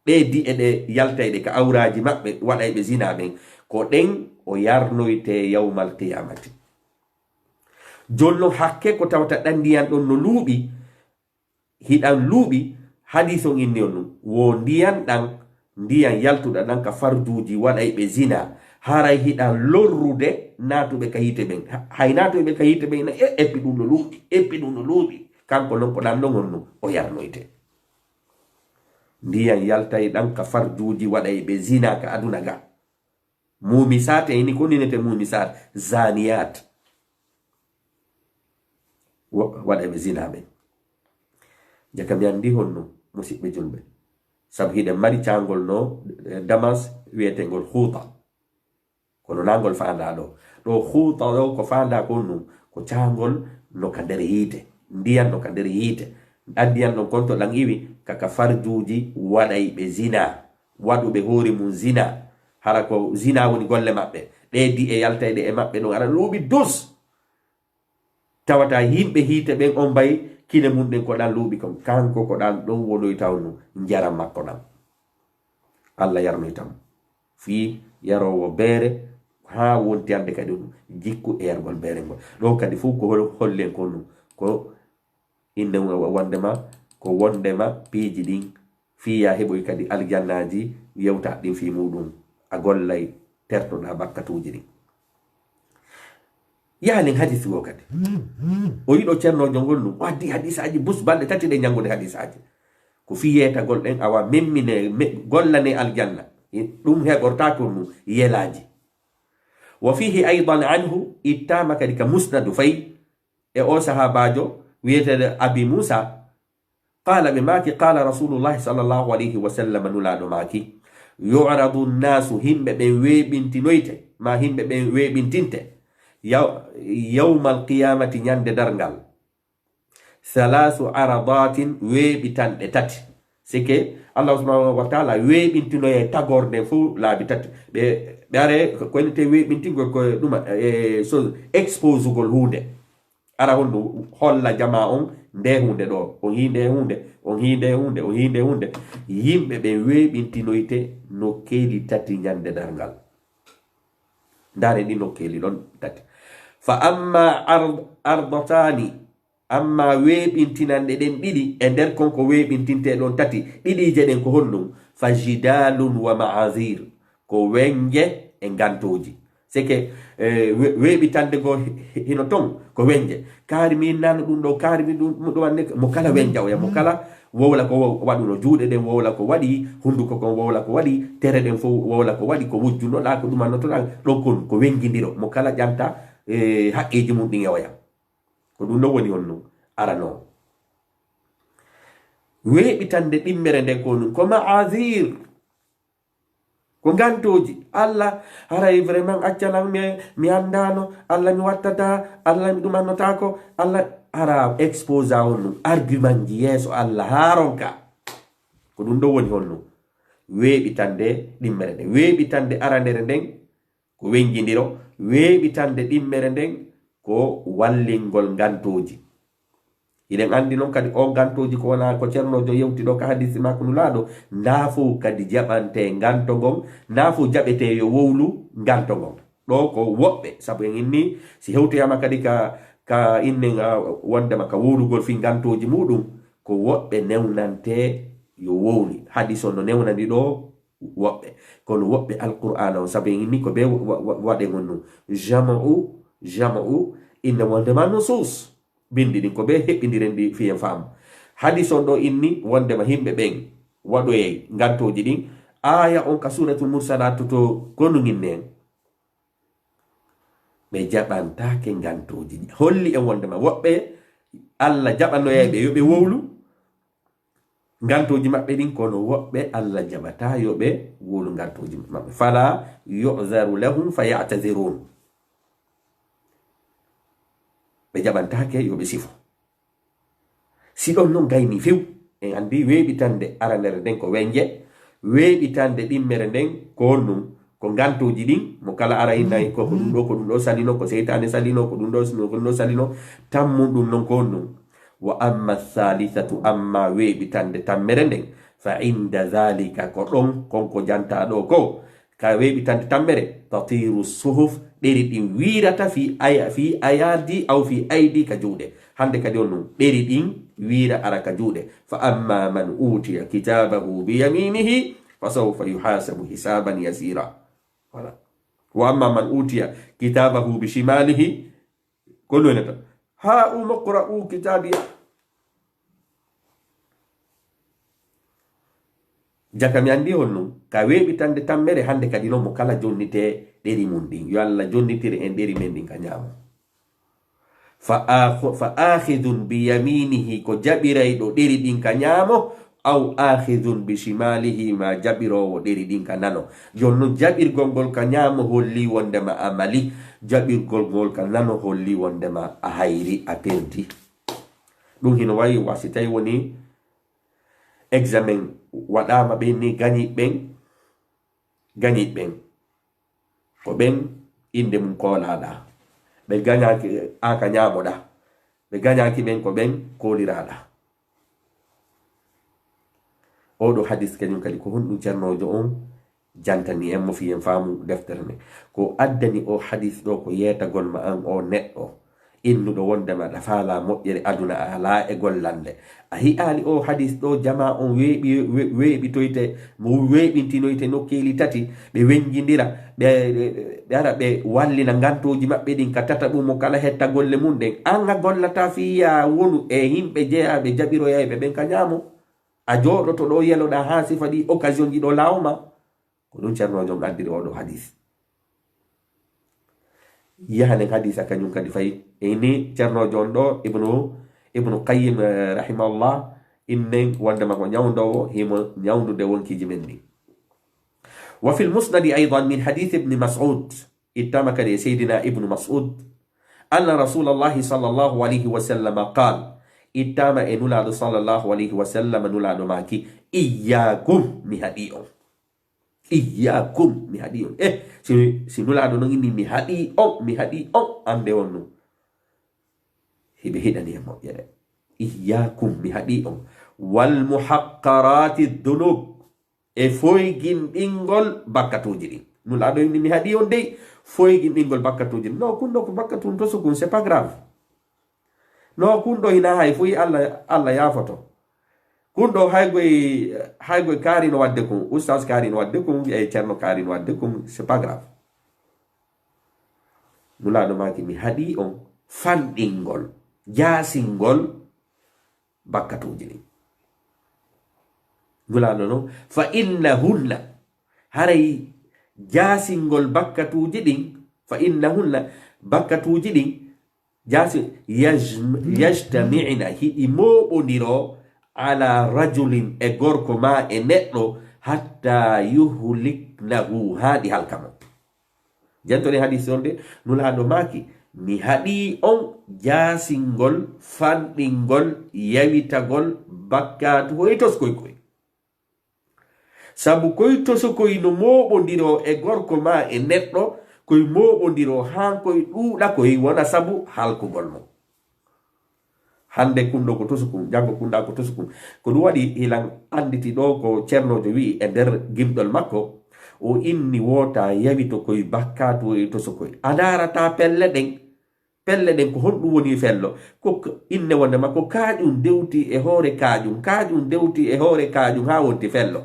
Ɗee di'e ɗe yaltayɗe ka awraaji maɓɓe, waɗayɓe zinaa ɓen, ko ɗen o yarnoytee yawmal qiyaamati. Jooni non, hakke ko tawata ɗan ndiyan ɗon no luuɓi, hiɗan luuɓi, hadiis on inni on ɗum, wo ndiyan ɗan, ndiyan yaltuɗan ɗan ka farjuuji waɗayɓe zinaa, haray hiɗan lorrude naatuɓe ka yiite ɓen. Ha-, hay naatuɓe ka yiite ɓen na, e, eppi ɗum no luuɓi, eppi ɗum no luuɓi. Kanko non ko ɗan ɗon on ɗum o yarnoytee. Ndiyan yaltay ɗan ka farjuuji waɗayɓe zinaa ka aduna ga. Muumisaat, e ini ko ninete muumisaat, zaaniyaat. Wa-, waɗayɓe zinaa ɓen. Jaka mi anndi honno, musiɓɓe julɓe. Sabu hiɗen mari caangol no, eh, Damas wi'eteengol Huuta. Kono naa ngol faandaa ɗo. Ɗo Huuta ɗo ko faandaa kon ɗum, ko caangol no ka nder yiite. Ndiyan no ka nder yiite. Ɗan ndiyan ɗon kon to ɗan iwi, ka, ka farjuuji waɗayɓe zinaa, waɗuɓe hoore mum zinaa. Hara ko zinaa woni golle maɓɓe. Ɗee di'e yaltayɗe e maɓɓe ɗon, aɗa luuɓi dus. Tawata yimɓe hiite ɓen on mbay kine mum ɗen ko ɗan luuɓi kon. Kanko ko ɗan ɗon wonoyta on njaram makko ɗan. Allah yarnoyta mo. Fii yaroowo beere haa wonti hannde kadi on jikku e yargol beere ngol. Ɗon kadi fof ko hol-, hollen kon ɗum? Ko innde mum wa-, wondema, ko wondema piiji ɗin fii ya heɓoy kadi aljannaaji, yewta ɗin fii muɗum, a gollay, tertoɗaa bakkatuuji ɗin. Yaalin hadis goo kadi. O yiɗo ceernoojo ngol ɗum, o addi hadisaaji bus balɗe tati ɗe njanngude hadisaaji. Ko fii yeetagol ɗen, awa memmine, me-, gollane aljanna. Ɗum heɓortaako ɗum yelaaji. Wa fiihi aydan anhu, ittaama kadi ka musnadu fay, e o sahaabaajo wiyeteeɗo Abi Muusa, qaala, ɓe maaki, qaala Rasuulullaahi sallallaahu alayhi wa sallam, Nulaaɗo maaki, yu'radu nnaasu, yimɓe ɓen weeɓintinoyte, maa yimɓe ɓen weeɓintinte, yaw-, yawmal qiyaamati, ñande darngal, salaasu aradaatin, weeɓitanɗe tati. C'est que Allah subhanahu wa ta'ala weeɓintinoye tagorde fof laabi tati. Ɓe, ɓe are ko, ko woni te weeɓintingol ko ɗuma, e, so exposugol huunde. Ara honɗum holla jamaa on nde huunde ɗo, on hii nde huunde, on hii nde huunde, on hii nde huunde. Yimɓe ɓen weeɓintinoyte nokkeeli tati ñande darngal. Ndaare ɗi nokkeeli ɗon tati. Fa amma ard-, ardataani, amma weeɓintinanɗe ɗen ɗiɗi, e nder kon ko weeɓintintee ɗon tati, ɗiɗiije ɗen ko honɗum? Fa jidaalun wa ma'azir, ko wennje e ngantooji. C'est que, eh, we-, weeɓitande goo hi-, hi-, hino ton, ko wennje. Kaari min nano ɗum ɗo, kaari min ɗum, ɗum ɗo wanne, mo kala wennja oya, mo kala wowla ko wo-, waɗuno, juuɗe ɗen wowla ko waɗi, hunduko kon wowla ko waɗi, tere ɗen fof wowla ko waɗi, ko wujjunoɗaa, ko ɗumannotoɗaa, ɗon kon ko wenngindiro, mo kala ƴanta, eh, haqqeeji mum ɗin e oya. Ko ɗum ɗon woni honno aranoo. Weeɓitande ɗimmere nden ko honɗum? Ko ma'azir. Ko ngantooji. Allah, haray vraiment accanan mi, mi anndaano. Allah, mi wattataa. Allah, mi ɗumannotaako. Allah, hara exposa honɗum? Argument ji yeeso Allah haa ronka. Ko ɗum ɗon woni honno? Weeɓitande ɗimmere nden. Weeɓitande arandere nden ko wenjindiro, weeɓitande ɗimmere nden ko wallingol ngantooji. Hiɗen anndi noon kadi o ngantooji ko wona ko Ceerno Joom yewti ɗo ka hadiisi makko Nulaaɗo, ndaa fof kadi jaɓante nganto ngon, ndaa fof jaɓete yo wowlu nganto ngon. Ɗo ko woɓɓe, sabu en inni, si hewtoyaama kadi ka, ka innen, ah, wondema ka wowlugol fii ngantooji muuɗum, ko woɓɓe newnante yo wowli. Hadiis on no newnani ɗo woɓɓe. Kono woɓɓe Alqur'aana on, sabu en inni ko ɓe wa-, wa-, waɗen on nun. Jama'u, jama'u, inne wondema nusus. Bindi ɗin ko ɓe heɓɓindiren ɗi fii en faamu. Hadiis on ɗo inni wondema yimɓe ɓen waɗoyay ngantooji ɗin. Aaya on ka Suuratul Mursalaat to ko nun inni en. Ɓe jaɓantaake ngantooji ɗin. Holli en wondema woɓɓe Alla jaɓanoyay ɓe yo ɓe wowlu ngantooji maɓɓe ɗin, kono woɓɓe Alla jaɓataa yo ɓe wowlu ngantooji maɓɓe. Fala yu'zaru lahum fa ya'tazirun. Ɓe jaɓantaake yo ɓe sifo. Si ɗon non gayni few, en anndi weeɓitande aranere nden ko wenje, weeɓitande ɗimmere nden ko on nun, ko ngantooji ɗin, mo kala ara innay ko, ko ɗum ɗo, ko ɗum ɗo salino, ko seytaane salino, ko ɗum ɗo, ko ɗum ɗo salino, tammun ɗum non ko on nun. Wa amma thalithatu, amma weeɓitande tammere nden, fa inda dhalika, ko ɗon, kon ko jantaa ɗo ko, ka weeɓitande tammere, tatiru suhuf, ɗeri ɗin wiirata fi aya-, fi ayadi aw fi aydi, ka juuɗe. Hande kadi on nun, ɗeri ɗin wiira ara ka juuɗe. Fa amma man utiya kitabahu bi yaminihi, fa sawfa yuhasabu hisaban yasira. Voilà. Wa amma man utiya kitabahu bi shimalihi, ko lolata. Ha umuqra'u kitabiya. Jaka mi anndi on nun, ka weeɓitande tammere hande kadi non mo kala jonnitee ɗeri mun ɗin. Yo Alla jonnitir en ɗeri men ɗin ka ñaamo. Fa akhu-, fa akhidhun bi yaminihi, ko jaɓirayɗo ɗeri ɗin ka ñaamo, aw akhidhun bi shimalihi, ma jaɓiroowo ɗeri ɗin ka nano. Jon non jaɓirgol ngol ka ñaamo holli wondema a mali, jaɓirgol ngol ka nano holli wondema a hayri, a perdi. Ɗum hino wayi wa si tawi woni examen waɗaama ɓen ni gañiiɓe ɓen, gañiiɓe ɓen. Ko ɓen innde mum koolaaɗaa. Ɓe gañaaki, aa ka ñaamoɗaa. Ɓe gañaaki ɓen ko ɓen kooliraaɗaa. Oo ɗoo hadis kañum kadi ko honɗum ceernoojo on jantani en mo fii en faamu deftere nden? Ko addani oo hadis ɗoo ko yeetagol ma an oo neɗɗo innuɗo wondema aɗa faalaa moƴƴere aduna, a alaa e gollande. A hi'aali oo hadis ɗoo, jamaa on weeɓi-, we-, weeɓitoyte, mo weeɓintinoyte nokkeeli tati, ɓe wenjindira, ɓe, ɓe, ɓe ara ɓe wallina ngantooji maɓɓe ɗin ka tataɓu, mo kala hetta golle mun ɗen. An a gollataa fii yaa wonu e yimɓe jeyaaɓe jaɓiroyayɓe ɓen ka ñaamo. A jooɗoto ɗoo yeloɗaa haa sifa ɗii occasion ji ɗoo laawo ma. Ko ɗum ceernoojo on addiri oo ɗoo hadis. Yahanen hadisa kañum kadi fayi. E ni ceernoojo on ɗoo, Ibnu, Ibnu Qayyim, eh, rahimahullah, innen wondema ko ñawndoowo, himo ñawndude wonkiiji men ɗin. Wa fil musnadi aydan min hadith Ibni Mas'ud, ittaama kadi e Seydina Ibnu Mas'ud, anna Rasulallahi sallallahu alayhi wa sallam qaal, ittaama e Nulaaɗo sallallahu alayhi wa sallam, Nulaaɗo maaki, "Iyyaakum, mi haɗii on." "Iyyaakum, mi haɗii on." Eh, si, si Nulaaɗo non inni, "Mi haɗii on, mi haɗii on," annde on non. Hiɓe hiɗani e moƴƴere. "Iyyaakum, mi haɗii on. Wal muhaqqaraati dunub." E foyginɗingol bakkatuuji ɗin. Nulaaɗo inni, "Mi haɗii on dey, foyginɗingol bakkatuuji ɗin." No, kun ɗo ko bakkatun tosukun, c'est pas grave. No, kun ɗo hinaa hay fuy Alla, Alla yaafoto. Kun ɗo hay goy, hay goy kaari no wadde kun, ustaas kaari no wadde kun, e ceerno kaari no wadde kun, c'est pas grave. Nulaaɗo maaki, "Mi haɗii on fanɗingol, jaasingol bakkatuuji ɗin." Nulaaɗo non, "Fa innahunna," haray jaasingol bakkatuuji ɗin, "fa innahunna," bakkatuuji ɗin, jaasi, yaj-, yajtami'na, hiɗi mooɓondiroo, ala rajulin, e gorko maa e neɗɗo, hatta yuhliknahu, haa ɗi halka mo. Jantoɗen hadis on de, Nulaaɗo maaki, "Mi haɗii on jaasingol, fanɗingol, yawitagol bakkaatu hoy toskoy koy." Sabu koy tosokoy no mooɓondiroo e gorko maa e neɗɗo, koye mooɓondiroo haa koye ɗuuɗa koye wona sabu halkugol mo. Hannde kunɗo ko tosu kun, janngo kunɗa ko tosu kun. Ko ɗum waɗi hilan annditi ɗo ko ceernoojo wi'i e nder gimɗol makko, o inni wota yawito koye bakkaatu e tosu koye. A ndaarata pelle ɗen, pelle ɗen ko honɗum woni fello? Ko k-, inne wonde ma ko kaaƴum dewti e hoore kaaƴum, kaaƴum dewti e hoore kaaƴum haa wonti fello.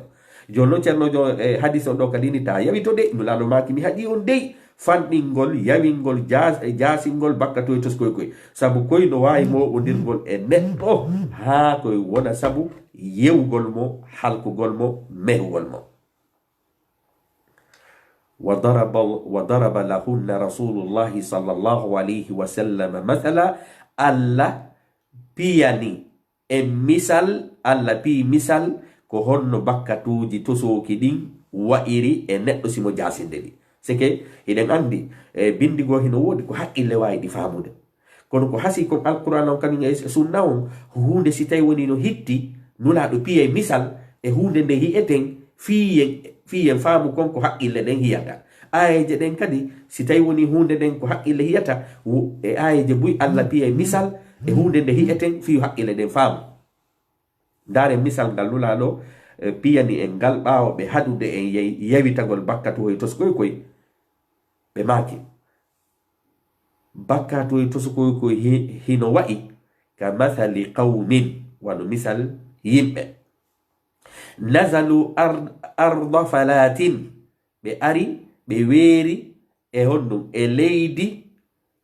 Jooni noon ceernoojo e hadis on ɗo kadi ni ta yawito de, Nulaaɗo maaki mi haɗi on dey. Fanɗingol, yawingol, jaas-, e jaasingol bakka to e toskoy koy. Sabu koy no waawi mooɓondirgol e neɗɗo haa koy wona sabu yewgol mo, halkugol mo, mehugol mo. Wa daraba, wa daraba lahunna Rasulullahi sallallahu alayhi wa sallam mathala, Alla piyani e misal, Alla piyi misal ko honno bakkatuuji tosooki ɗin wa'iri e neɗɗo si mo jaasinde ɗi. Seke hiɗen anndi, e, binndi goo hino woodi ko haqqille waawi ɗi faamude. Kono ko hasii kon Alqur'aana on kañum e sunna on, huunde si tawi woni no hitti, Nulaaɗo piyay misal e huunde nde hi'eten, fii yen, fii yen faamu kon ko haqqille ɗen hiyata. Aayeeje ɗen kadi, si tawi woni huunde nden ko haqqille hiyata, wo-, e aayeeje buy Alla piyay misal e huunde nde hi'eten, fii haqqille ɗen faamu. Ndaaren misal ngal Nulaaɗo, e, piyani en ngal ɓaawo ɓe haɗude en yey-, yawitagol bakkatuhoy toskoy koy. Ɓe maaki, bakkatuhoy toskoy koy hi-, hino wa'i ka mathali qawmin, wano misal yimɓe. Nazalu ar-, arda falatin, ɓe ari, ɓe weeri e honɗum? E leydi,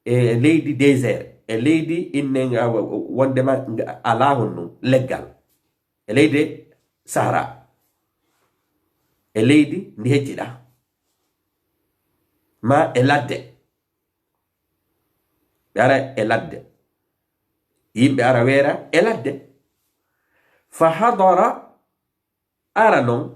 e leydi désert, e leydi innen, a, wa-, wa-, wondema nga alaa honɗum leggal. E leydi Sahara. E leydi ndi hecciɗa. Ma e ladde. Ɓe ara e ladde. Yimɓe ara weera e ladde. Fa hadara ara non,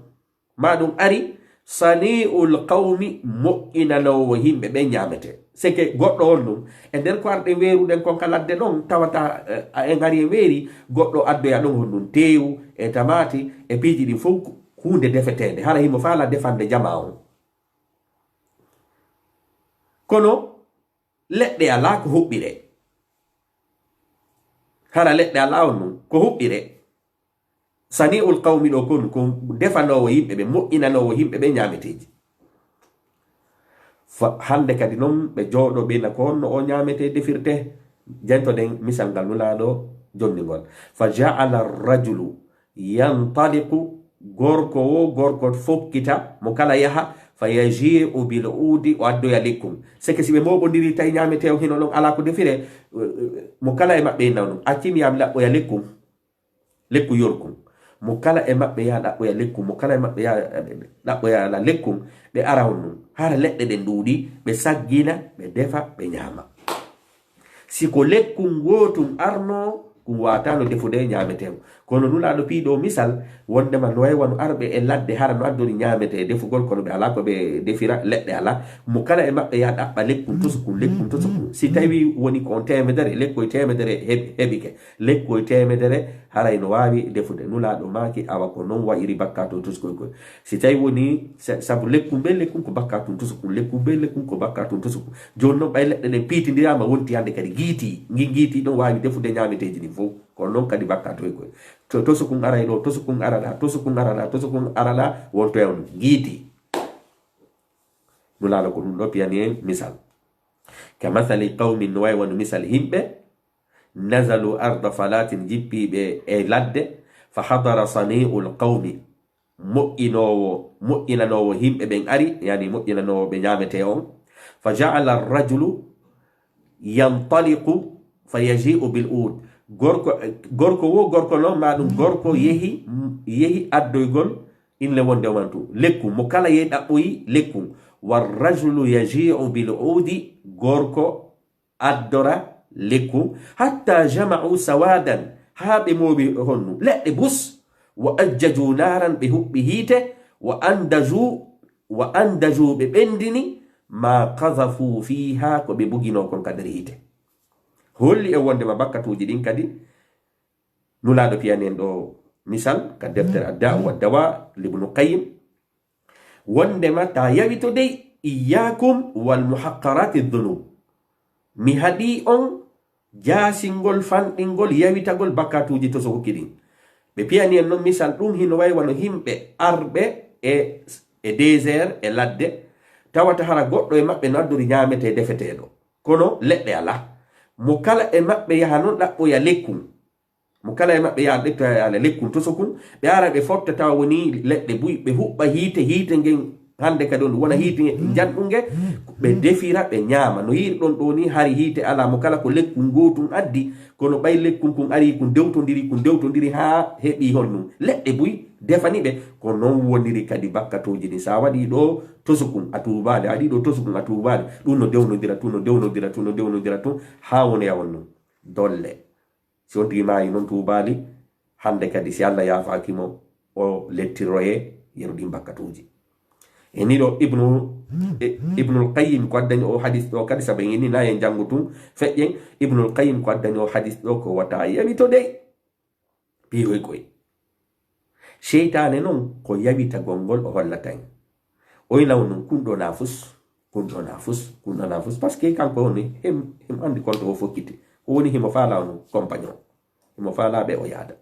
ma ɗum ari, sani'ul qawmi, moƴƴinanoowo yimɓe ɓen ñaametee. Seke goɗɗo on ɗum, e nder ko arɗen weeruɗen kon ka ladde ɗon, tawata, eh, en ari en weeri, goɗɗo addoya ɗon honɗum teewu, e tamaati, e piiji ɗin fow ku-, huunde defeteende. Hara himo faala defande jamaa on. Kono leɗɗe alaa ko huɓɓiree. Hara leɗɗe alaa on ɗum, ko huɓɓiree. Sani'ul qawmi ɗo kon, ko defanoowo yimɓe ɓe, moƴƴinanoowo yimɓe ɓe ñaameteeji. Fa-, hannde kadi non ɓe jooɗo ɓe na ko honno o ñaametee defirtee. Jentoɗen misal ngal Nulaaɗo jonni ngol. Fa ja'ala rajulu yantaliqu, gorko wo gorko fokkita, mo kala yaha, fa yaji'u bil uudi, o addoya lekkun. Seke si ɓe mooɓondiri tawi ñaametee o hino non alaa ko defiree, mo kala e maɓɓe inna non, acci mi yaha mi ɗaɓɓoya lekkun. Lekku yorkun. Mo kala e maɓɓe yaha ɗaɓɓoya lekkun, mo kala e maɓɓe yaha, eh, ɗaɓɓoya ala lekkun, ɓe ara on nun. Hara leɗɗe ɗen ɗuuɗi, ɓe saggina, ɓe defa, ɓe ñaama. Si ko lekkun gootun arno, kun waatano defude ñaametee. Kono Nulaaɗo piiɗo misal, wondema no way wano arɓe e ladde, hara no addori ñaametee defugol, kono ɓe alaa ko ɓe defira, leɗɗe alaa. Mo kala e maɓɓe yaha ɗaɓɓa lekkun tosukun, lekkun tosukun. Si tawi woni ko on teemedere, lekkoy teemedere heɓ-, heɓike. Lekkoy teemedere haray no waawi defude. Nulaaɗo maaki, awa ko non wa'iri bakkatu toskoy koy. Si tawi woni sa-, sabu lekkun be lekkun ko bakkatun tosukun, lekkun be lekkun ko bakkatun tosukun. Jooni non ɓay leɗɗe ɗen piitindiraama, wonti hannde kadi giiti. Ngin giiti ɗon waawi defude ñaameteeji ɗin fow. Kono non kadi bakkatoy koy. To tosukun aray ɗo, tosukun ara ɗa, tosukun ara ɗa, tosukun ara ɗa, wontoya on giiti. Nulaaɗo ko ɗum ɗo piyani en misal. Ka masali qawmin, no way wano misal himɓe, nazalu arda falatin, jippiiɓe e ladde, fa hadara sani'ul qawmi, moƴƴinoowo, moƴƴinanoowo himɓe ɓen ari, yani moƴƴinanoowo ɓe ñaametee on, fa ja'ala ar-rajulu yantaliqu fa yaji'u bil ud. Gorko, gorko wo gorko non, ma ɗum gorko yehi, yehi addoygol inle wonde o mantu. Lekku, mo kala yehi ɗaɓɓoyi lekku. War rajulu yaji'u bil udi, gorko addora lekku, hatta jama'u sawadan, haa ɓe mooɓi honnu, leɗɗe bus, wa ajjaju naaran, ɓe huɓɓi hiite, wa andaju, wa andaju, ɓe ɓendini, ma qazafu fiha, ko ɓe buginoo kon ka nder hiite. Holli en wondema bakkatuuji ɗin kadi, Nulaaɗo piyani en ɗo misal ka deftere Adda wa Dawa, Ibnu Qayyim, wondema ta yawito dey, Iyyakum wal muhaqqarati dhunub. Mi haɗii on jaasingol, fanɗingol, yawitagol bakkatuuji tosokuki ɗin. Ɓe piyani en non misal, ɗum hino wayi wano yimɓe arɓe e, e désert, e ladde, tawata hara goɗɗo e maɓɓe no addori ñaametee defeteeɗo, kono leɗɗe alaa. Mo kala e maɓɓe yaha non ɗaɓɓoya lekkun. Mo kala e maɓɓe yaha ɗettoya lekkun tosokun, ɓe ara ɓe fotta tawa woni leɗɗe buy, ɓe huɓɓa hiite, hiite ngen hannde kadi on wona hiite njanɗunge, ɓe defira, ɓe ñaama. No yi'irɗon ɗoo ni, hari hiite alaa, mo kala ko lekkun gootun addi, kono ɓay lekkun kun ari, kun dewtondiri, kun dewtondiri haa heɓi honɗun. Leɗɗe buy defani ɓe, ko non woniri kadi bakkatooji ɗin. Sa waɗi ɗoo tosokun, a tuubaali, a waɗi ɗoo tosokun, a tuubaali. Ɗum no dewnondira tun, no dewnondira tun, no dewnondira tun, haa wonoya wonnun. Dolle. Si on tigi maayi non tuubaali, hannde kadi si Allah yaafaaki mo, o lettiroyee yeru ɗin bakkatuuji. E ni ɗoo Ibnu, e, Ibnul Qayyim ko addani o hadis ɗoo kadi, sabu en inni na en janngu tun feƴƴen, Ibnul Qayyim ko addani o hadis ɗoo ko wata yawito dey. Piihoy koy. Seytaane non ko yawitagol ngol o hollata en. Oy law non kun ɗoo nafus, kun ɗoo nafus, kun ɗoo nafus. Parce que kanko woni, him, him anndi konto o fokkiti. Ko woni himo faala on compagnon. Himo faala ɓe o yaada.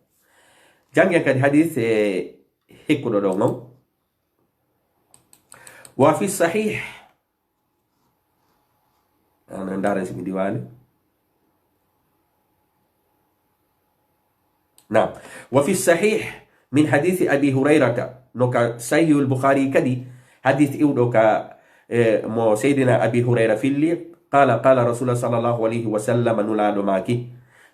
Janngen kadi hadis e hikkuɗo ɗoo ngon. Wa fi sahih. Ana ndaaren si mi diwaali. Naam. Wa fi sahih min hadisi Abi Hurayrata. No ka Sahihul Bukhari kadi, hadis iwɗo ka, eh, mo Seydina Abi Hurayra filli, qala, qala Rasulullah sallallahu alayhi wa sallam, Nulaaɗo maaki.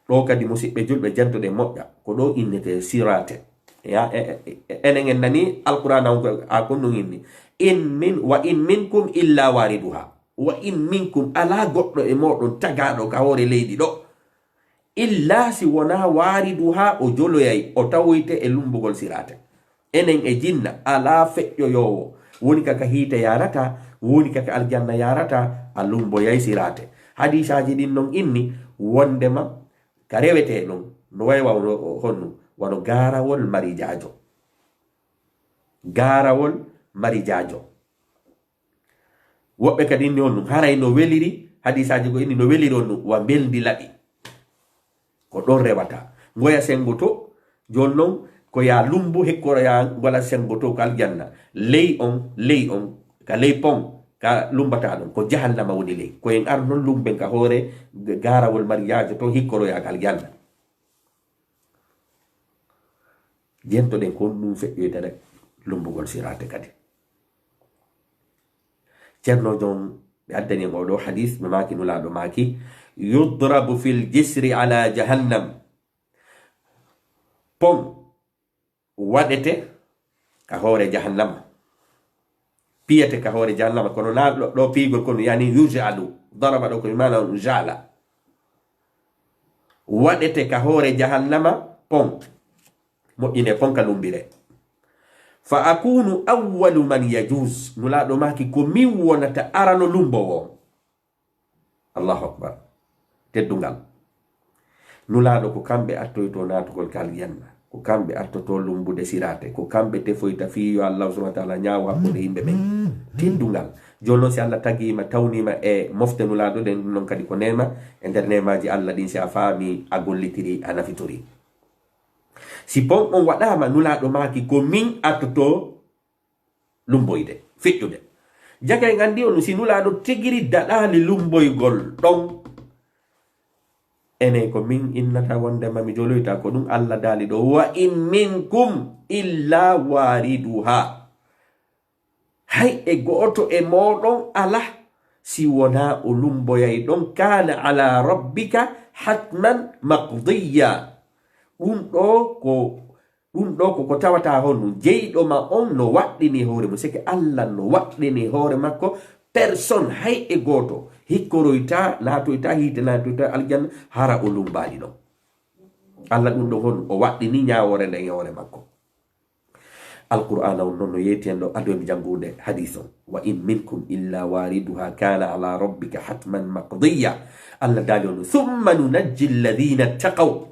Ɗoo kadi, musiɓɓe julɓe, jantoɗen moƴƴa. Ko ɗoo innete siraate. Ya, e, e, e, enen en nani Alqur'aana on ko, a, ko ɗum inni. In min, wa in minkum illa wariduha. Wa in minkum, alaa goɗɗo e mooɗon tagaaɗo ka hoore leydi ɗoo. Illa si wonaa wariduha, o joloyay, o tawoyte e lumbugol siraate. Enen e jinna, alaa feƴƴoyoowo. Woni ka ka hiite yaarata, woni ka ka aljanna yaarata, a lumboyay siraate. Hadiisaaji ɗin non inni, wondema ka rewetee non, no way wa-, no, honno, wano gaarawol mari jaajo. Gaarawol mari jaajo. Woɓɓe kadi inni on ɗum, haray no weliri, hadiisaaji ko inni no weliri on ɗum, wa mbelndi laɓi. Ko ɗon rewata. Ngoya senngo to, jooni non, ko yaa lumbu, hekkoro yaa ngola senngo to, ko aljanna. Ley on, ley on, ka ley pon, ka lumbataa ɗon, ko jahannama woni ley. Ko en ar non lumben ka hoore gaarawol mari jaajo to, hikkoro yaa ka aljanna. Jentoɗen ko ɗum feƴƴoyta rek lumbugol siraate kadi. Ceerno Jon, ɓe addani en oo ɗoo hadiis, ɓe maaki, Nulaaɗo maaki, yudrabu fil jisri ala jahannam. Pon waɗete ka hoore jahannama. Piyete ka hoore jahannama, kono na ɗo, ɗo piygol kono, yani yuj'alu. Daraba ɗo ko maana on ja'ala. Waɗete ka hoore jahannama pon. Moƴƴine pon ka lumbire. Fa akunu awwalu man yajuz. Nulaaɗo maaki ko min wonata arano lumbowo. Allahu akbar. Teddungal. Nulaaɗo ko kamɓe artoyto naatugol ka aljanna. Ko kamɓe artoto lumbude siraate. Ko kamɓe tefoyta fii yo Allah subhanahu wa ta'ala ñaawo hakkunde yimɓe ɓen. Teddungal. Jooni non si Allah tagiima, tawniima e mofte Nulaaɗo ɗen, ɗum non kadi ko neema e nder neemaaji Allah ɗin, si a faami, a gollitiri, a nafitori. Si pon on waɗaama, Nulaaɗo maaki ko min artoto lumboyde, feƴƴude. Jaka en anndi on, si Nulaaɗo tigiri daɗaali lumboygol ɗon, enen ko min innata wondema mi joloyta, ko ɗum Allah daali ɗo, "Wa in minkum illa wariduha." Hay e gooto e mooɗon alaa, si wonaa o lumboyay ɗon, "Kana ala rabbika hatman maqdiya." Ɗum ɗo ko Ɗum ɗo ko ko tawata honɗum? Jeyɗo ma on no waɗɗini hoore mum, seke Allah no waɗɗini hoore makko, personne, hay e gooto, hikkoroyta, naatoyta hiite, naatoyta aljanna, hara o lumbaali ɗon. Allah ɗum ɗon honɗum? O waɗɗini ñaawoore nden e hoore makko. Alqur'aana on non no yeeti en ɗo, ado en janngude hadiis on. "Wa in minkum illa wariduha kana ala rabbika hatman maqdiya." Allah daali on, "Thumma nunajji alladhina ttaqaw."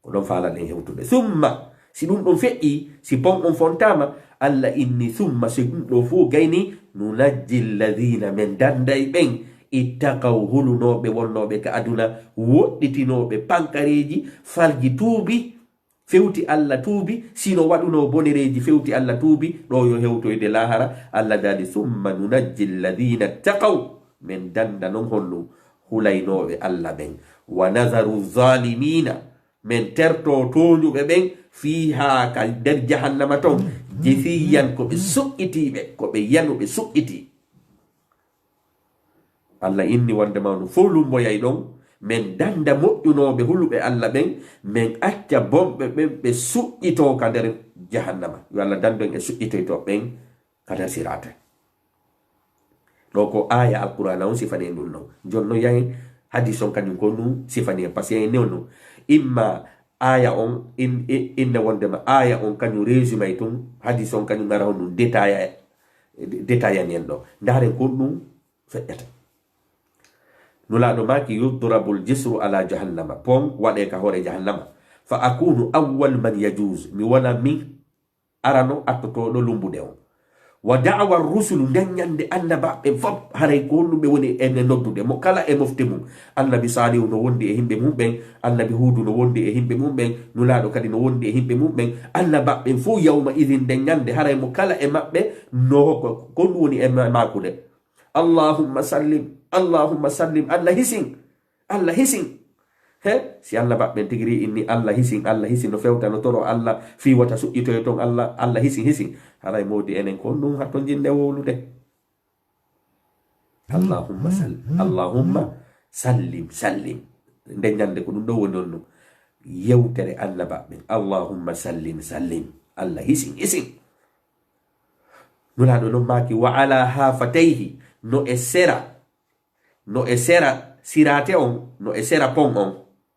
Ko ɗon faalaɗen hewtude. Summa, si ɗum ɗon feƴƴi, si pon on fontaama, Allah inni, "Summa, si ɗum ɗo fuu gayni, nunajji alladhina, men danday ɓen, ittaqaw, hulunooɓe, wonnooɓe ka aduna, woɗɗitinooɓe pankareeji, farji tuubi, fewti Allah tuubi, sino waɗunoo bonereeji, fewti Allah tuubi, ɗo yo hewtoyde laahara." Allah daali, "Summa nunajji alladhina ittaqaw, men danda non honno hulaynooɓe Allah ɓen, wa nadharu zalimina, men terto tooñuɓe ɓen, fiihaa, ka nder jahannama ton, jisiyyan, ko ɓe suɓɓitiiɓe, ko ɓe yanuɓe suɓɓitii." Allah inni wonde ma no fof lumboyay ɗon, men danda moƴƴunooɓe huluɓe Allah ɓen, men acca bonɓe ɓen ɓe suɓɓitoo ka nder jahannama. Yo Allah dandu en e suɓɓitoytooɓe ɓen ka nder siraate. Ɗo ko aaya Alqur'aana on sifani en ɗum non. Jooni non yahen hadis on kañum ko ɗum sifani en, parce que en newno imma aaya on in-, in-, inne wondema aaya on kañum résumé tun, hadis on kañum ara on ɗum détaillé, détaillani en ɗo. Ndaaren ko ɗum feƴƴata. Nulaaɗo maaki, "Yudrabul jisru ala jahannama." Pon waɗe ka hoore jahannama. "Fa akunu awwal man yajuz." Mi wona min arano attotooɗo lumbude on. "Wa da'wa rusulu." Nden ñande annabaɓe fop, haray ko honɗum ɓe woni e, e noddude mo kala e mofte mum. Annabi Salihu no wondi e himɓe mum ɓen, Annabi Huudu no wondi e himɓe mum ɓen, Nulaaɗo kadi no wondi e himɓe mum ɓen. Annabaɓe fof yawma idin nden ñande, haray mo kala e maɓɓe no ko, ko ɗum woni e ma-, maakude. "Allahumma sallim, Allahumma sallim." Allah hisin, Allah hisin. He, si Allah baɓɓen tigi ri inni Allah hisin, Allah hisin, no fewta, no toro Allah, fii wata suƴƴitoyo ton Allah, Allah hisin, hisin. Haray mawdi enen ko ɗum hatto jinde wowlude. "Allahumma sallim, Allahumma sallim, sallim." Nde ñande ko ɗum ɗo woni on no. Yewtere Allah baɓɓen. "Allahumma sallim, sallim." Allah hisin, hisin. Nulaaɗo non maaki, "Wa ala hafatayhi," no e sera, no e sera siraate on, no e sera pon on,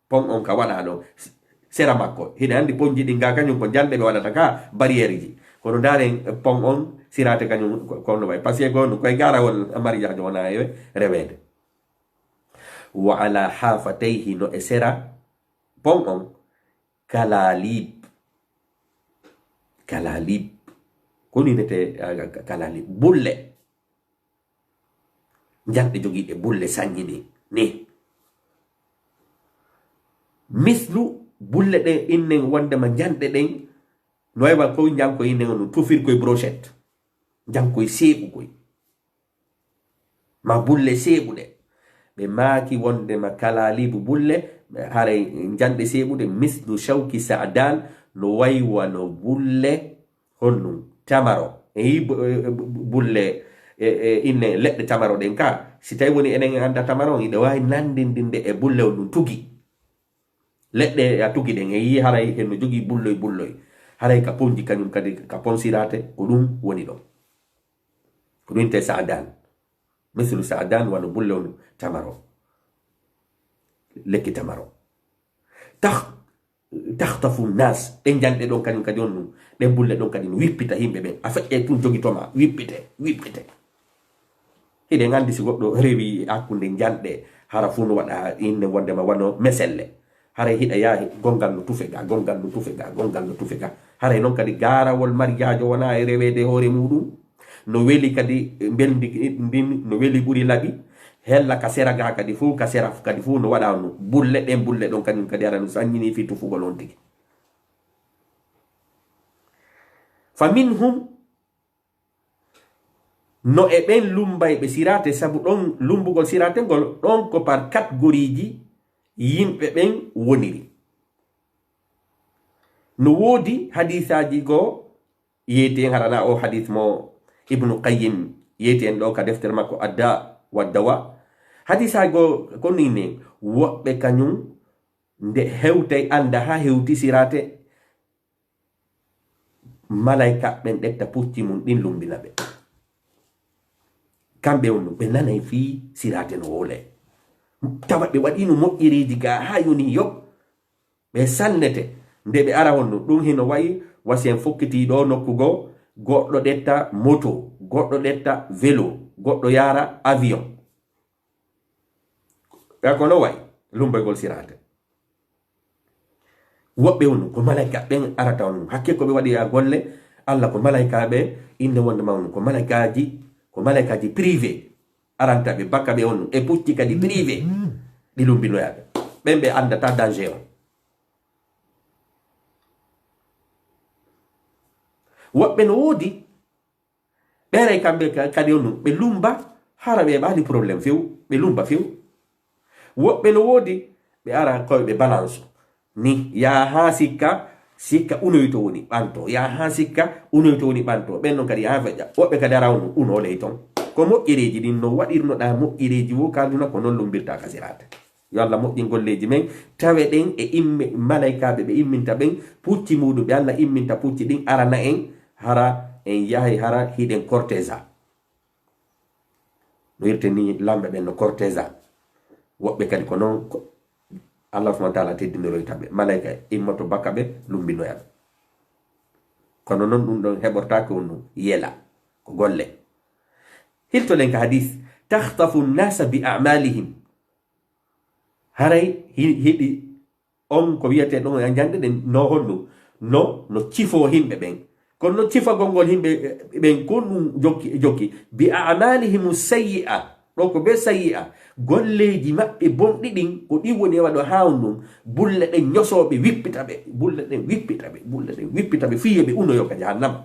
pon on ka waɗa ɗo, s-, sera makko. Hiɗa anndi ponji ɗin ga kañum ko janɗe ɓe waɗata ka barrière ji. Kono ndaaren pon on siraate kañum ko, ko no way. Parce que ko no koye garawol mari jaajo wona e reweede. "Wa ala hafatayhi," no e sera pon on, "kalalib." Kalalib. Ko ni nete, ah, ka-, kalalib. Bulle. Janɗe jogiiɗe bulle saññini ni. Mislu bulle ɗen innen wondema janɗe ɗen no waywa ko jankoy innen no tufirkoy brochette. Jankoy seeɓukoy. Ma bulle seeɓuɗe. Ɓe maaki wondema kalalibu bulle, haray janɗe seeɓuɗe, mislu shawki sa'dan, no waywa no bulle honɗum tamaro. E yi bu-, e, bu-, bu-, bulle, e, e, inne leɗɗe tamaro ɗen ka. Si tawi woni enen en annda tamaro on, iɗa waawi nanndindinde e bulle on ɗum tugi. Leɗɗe a tugi ɗen, e yi haray hen no jogii bulloy bulloy. Haray ka ponji kañum kadi, ka ponsiraate, ko ɗum woni ɗon. Ko ɗum te sa'dan. Mislu sa'dan, wano bulle on tamaro. Lekki tamaro. Tax-, taxtafu nas. Ɗen janɗe ɗon kañum kadi on ɗum. Ɗen bulle ɗon kadi no wippita yimɓe ɓen. A feƴƴe tun jogitoma. Wippite, wippite. Hiɗen anndi si goɗɗo rewi hakkunde janɗe, hara fuu no waɗa inne wondema wano meselle. Haray hiɗa yaahi, gonngal no tufe ga, gonngal no tufe ga, gonngal no tufe ga. Haray non kadi gaarawol mari jaajo wona e reweede hoore muɗum. No weli kadi, mbelndi ndin no weli ɓuri laɓi. Hella ka sera ga kadi fuu, ka sera kadi fuu no waɗa no bulle ɗen, bulle ɗon kañum kadi ara no saññini fii tufugol on tigi. Fa minhum, no e ɓen lumbayɓe siraate, sabu ɗon lumbugol siraate ngol, ɗon ko par catégorie ji yimɓe ɓen woniri. No woodi hadiisaaji goo yeyti en, harana o hadiis mo Ibnu Qayyim yeyti en ɗo ka deftere makko Adda wa Dawa. Hadiisaaji goo ko ni ne, woɓɓe kañum nde hewtay annda haa hewti siraate, malayka ɓen ƴetta pucci mum ɗin lumbina ɓe. Kamɓe on no ɓe nanay fii siraate no wowle. Tawa ɓe waɗino moƴƴereeji ga haa yoni yoɓ. Ɓe salnete. Nde ɓe ara honno, ɗum hino wayi wasi en fokkiti ɗo nokku goo, goɗɗo ƴetta moto, goɗɗo ƴetta vélo, goɗɗo yaara avion. Ga ko no wayi lumboygol siraate. Woɓɓe on ko malayka ɓen arata on, hakke ko ɓe waɗi a golle, Allah ko malaykaaɓe, innde wonde ma on ko malaykaaji, ko malaykaaji privé. Aranta ɓe, bakka ɓe on e pucci kadi privé. Ɗi lumbinoya ɓe. Ɓen ɓe anndata danger on. Woɓɓe no woodi, ɓeeray kamɓe ka-, kadi on ɗum, ɓe lumba, hara ɓe ɓaali problème few, ɓe lumba few. Woɓɓe no woodi, ɓe ara koye ɓe balance. Ni, yaa haa sikka, sikka unoyto woni ɓanto. Yaa haa sikka unoyto woni ɓanto. Ɓen non kadi yaa feƴƴa. Woɓɓe kadi ara on uno ley ton. Ko moƴƴereeji ɗin no waɗirnoɗaa moƴƴereeji wo ka aduna ko non lumbirta ka siraata. Yo Allah moƴƴin golleeji men, tawe ɗen e imme-, malaykaaɓe ɓe imminta ɓen, pucci muuɗum ɓe Allah imminta pucci ɗin arana en, hara en yahay hara hiɗen cortège. No irte ni lamɓe ɓen no cortège. Woɓɓe kadi ko non ko Allah subhanahu wa ta'ala teddiniroyta ɓe. Malayka immoto baka ɓe, lumbinoya ɓe. Kono non ɗum ɗon heɓortaake on no yela. Ko golle. Hiltoɗen ka hadis, "Takhtafu nnasa bi a'malihim." Haray hi-, hiɗi on ko wiyetee ɗon e jannde ɗen no honno, no, no cifoo himɓe ɓen. Kono no cifagol ngol himɓe ɓen ko ɗum jokki, jokki. "Bi a'malihim sayyi'a." Ɗo ko be sayyi'a. Golleeji maɓɓe bonɗi ɗin, ko ɗin woni e waɗo haa on ɗum. Bulle ɗen ñosooɓe wippita ɓe. Bulle ɗen wippita ɓe. Bulle ɗen wippita ɓe. Fii yo ɓe unoyo ka jahannama.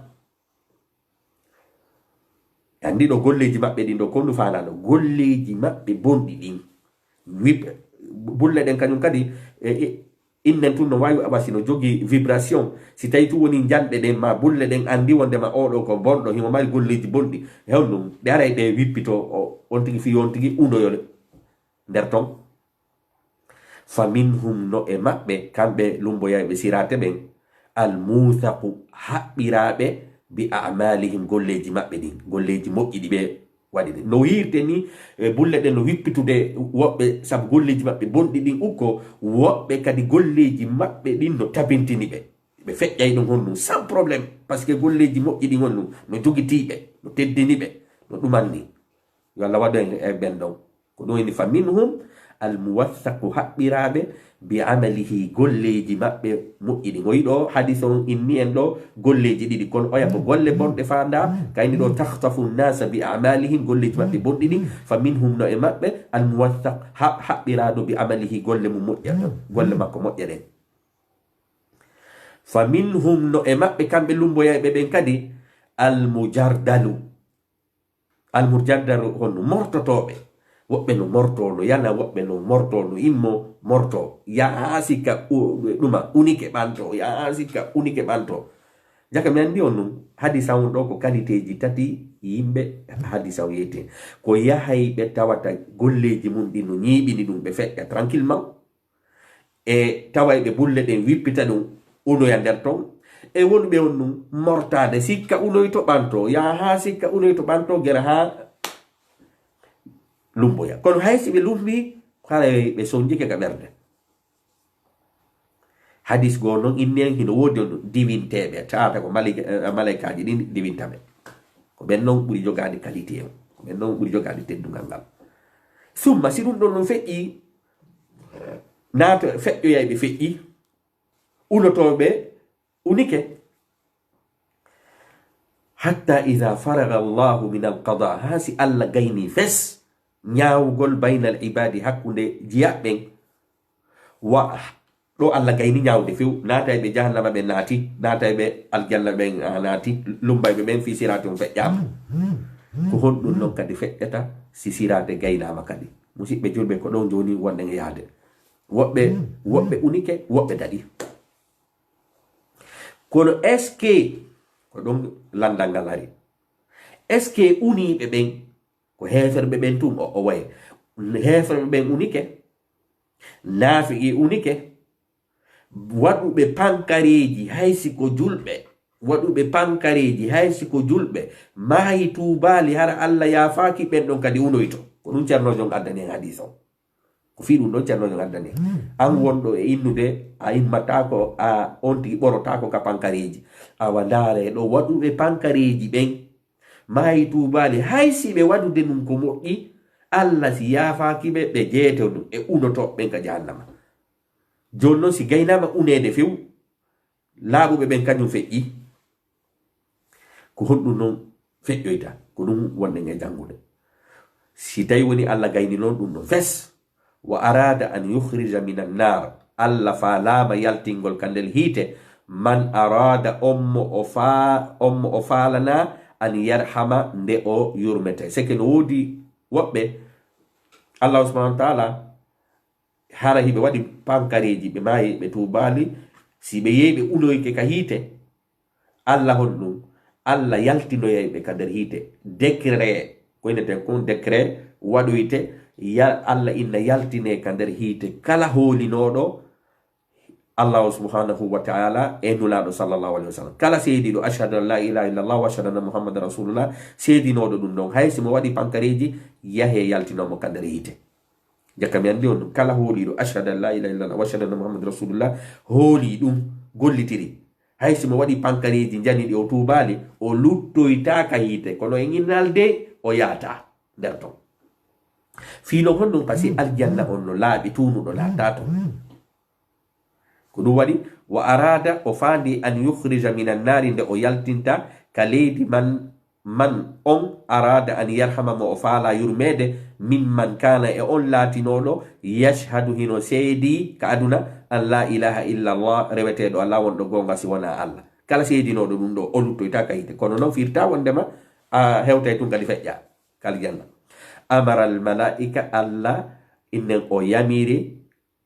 Anndi ɗo golleeji maɓɓe ɗin ɗo, ko ndu faalaano, golleeji maɓɓe bonɗi ɗin. Wip-, bulle ɗen kañum kadi, e, e, innen tun no waawi wasi no jogii vibration. Si tawii tun woni janɗe ɗen ma bulle ɗen anndi wonde ma oo ɗoo ko bonɗo, himo mari golleeji bonɗi. Hewn ɗum, ɗe aray ɗe wippito, o, on tigi fii on tigi unoyo nder ton. "Fa minhum", no e maɓɓe, kamɓe lumboyayɓe siraate ɓen, "al-muthaqu", haɓɓiraaɓe, "bi a'malihim", golleeji maɓɓe ɗin, golleeji moƴƴi ɗi ɓe waɗi ɗin. No yiirte ni, e, bulle ɗen no wippitude woɓɓe sabu golleeji maɓɓe bonɗi ɗin ukko, woɓɓe kadi golleeji maɓɓe ɗin no tabintini ɓe. Ɓe feƴƴay ɗum honɗum sans problème, parce que golleeji moƴƴi ɗin honɗum no jogitii ɓe, no teddini ɓe, no ɗumanni. Yo Allah waɗu en e ɓen ɗon. Ko ɗum woni, "Fa minhum al-muwaththaqu", haɓɓiraaɓe, "bi amalihi", golleeji maɓɓe moƴƴi ɗin. O yiɗo hadis on inni en ɗo golleeji ɗiɗi, kono oya ko golle bonɗe faanda, kayni ɗo, "Takhtafu nnasa bi amalihim", golleeji maɓɓe bonɗi ɗin, "fa minhum", no e maɓɓe, "al-muwaththaq", ha-, haɓɓiraaɗo, "bi amalihi", golle mum moƴƴa, golle makko moƴƴa ɗen. "Fa minhum", no e maɓɓe kamɓe lumboyayɓe ɓen kadi, "al-mujardalu", Almurjaddaru honno? Mortotooɓe. Woɓɓe no mortoo, no yana, woɓɓe no mortoo, no immo, mortoo. Yaa haa sikka u-, ɗuma, unike ɓanto. Yaa haa sikka unike ɓanto. Jaka mi anndi on ɗum, hadisa on ɗo ko kaliteeji tati yimɓe hadisa on yeyte. Ko yahayɓe tawata golleeji mum ɗi no ñiiɓini ɗum, ɓe feƴƴa tranquillement. E tawayɓe bulle ɗen wippita ɗum, unoya nder ton. E wonɓe on ɗum mortaade, sikka unoyto ɓanto, yaha haa sikka unoyto ɓanto, gera haa lumboya. Kono hay si ɓe lumbii, haray ɓe sonjike ka ɓernde. Hadis goo non inni en hino woodi on ɗum diwinteeɓe, taata ko malik-, eh, malaykaaji ɗin diwinta ɓe. Ko ɓen non ɓuri jogaade qualité on. Ko ɓen non ɓuri jogaade teddungal ngal. Summa, si ɗum ɗon non feƴƴii, naato feƴƴoyay ɓe feƴƴi, unotooɓe unike. Hatta iza faraga Allahu min alqada, haa si Allah gayni fes ñaawugol baynal ibaadi, hakkunde jiyaaɓe ɓen. Wa, ɗo Allah gayni ñaawde few, naatay ɓe jahannama ɓe naati, naatay ɓe aljanna ɓen a naati, lumbayɓe ɓen fii siraati on feƴƴaama. Ko honɗum non kadi feƴƴata si siraate gaynaama kadi? Musiɓɓe julɓe, ko ɗon jooni wonɗen e yahde. Woɓɓe, woɓɓe unike, woɓɓe daɗi. Kono est-ce que, ko ɗon landal ngal ari, est-ce que uniiɓe ɓen, ko heeferɓe ɓen tun o, o waye? Heeferɓe ɓen unike, naafiqi unike, waɗuɓe pankareeji hay si ko julɓe, waɗuɓe pankareeji hay si ko julɓe, maayi tuubaali, hara Allah yaafaaki, ɓen ɗon kadi unoyto. Ko ɗum Ceerno Jom addani en hadiis on. Ko fii ɗum ɗon Ceerno Jom addani en. An wonɗo e innude, a immataako, a on tigi ɓorotaako ka pankareeji. Awa ndaaree ɗo waɗuɓe pankareeji ɓen, maayi tuubaali, hay si ɓe waɗude ɗum ko moƴƴi, Allah si yaafaaki ɓe, ɓe jeeto ɗum e unotooɓe ɓen ka jahannama. Jooni non si gaynaama uneede few, laaɓuɓe ɓen kañum feƴƴi. Ko honɗum non feƴƴoyta? Ko ɗum wonɗen e janngude. Si tawi woni Allah gayni non ɗum ɗon fes, wa arada an yukhrija minan nar, Allah faalaama yaltingol ka nder hiite, man arada, on mo o faa-, on mo o faalana, an yarhama, nde o yurmete. Seke no woodi woɓɓe, Allah subhanahu wa ta'ala, hara hiɓe waɗi pankareeji, ɓe maayi, ɓe tuubaali, si ɓe yehi ɓe uloyke ka hiite, Allah honɗum? Allah yaltinoyay ɓe ka nder hiite. Décret, ko inneten kon décret waɗoyte, ya-, Allah inna yaltine ka nder hiite kala hoolinooɗo Allah subhanahu wa ta'ala e Nulaaɗo sallallahu alaihi wasallam. Kala seediiɗo ashhadu an la ilaha illallah wa ashhadu anna Muhammadan rasulullah, seedinooɗo ɗum ɗon, hay si mo waɗi pankareeji, yahe yaltinoo mo ka nder hiite. Jakka mi anndi on ɗum, kala hooliiɗo ashhadu an la ilaha illallah wa ashhadu anna Muhammadan rasulullah, hoolii ɗum, gollitiri. Hay si mo waɗi pankareeji njani ɗi o tuubaali, o luttoytaa ka hiite, kono e ŋinnal de o yaata nder ton. Fii non honɗum? Parce que aljanna on no laaɓi, tuunuɗo laataa ton. Ko ɗum waɗi, wa arada, o faandi, an yukhrija minan nari, nde o yaltinta ka leydi man, man on arada an yarhama, mo o faala yurmeede, min man kana, e on laatinooɗo, yashhadu, hino seedi ka aduna, an la ilaha illa Allah, reweteeɗo alaa wonɗo goonga si wonaa Allah. Kala seedinooɗo ɗum ɗo, o luttoyta ka hiite. Kono non firta wondema a hewtay tun kadi feƴƴa ka aljanna. Amara al malaika, Allah innen o yamiri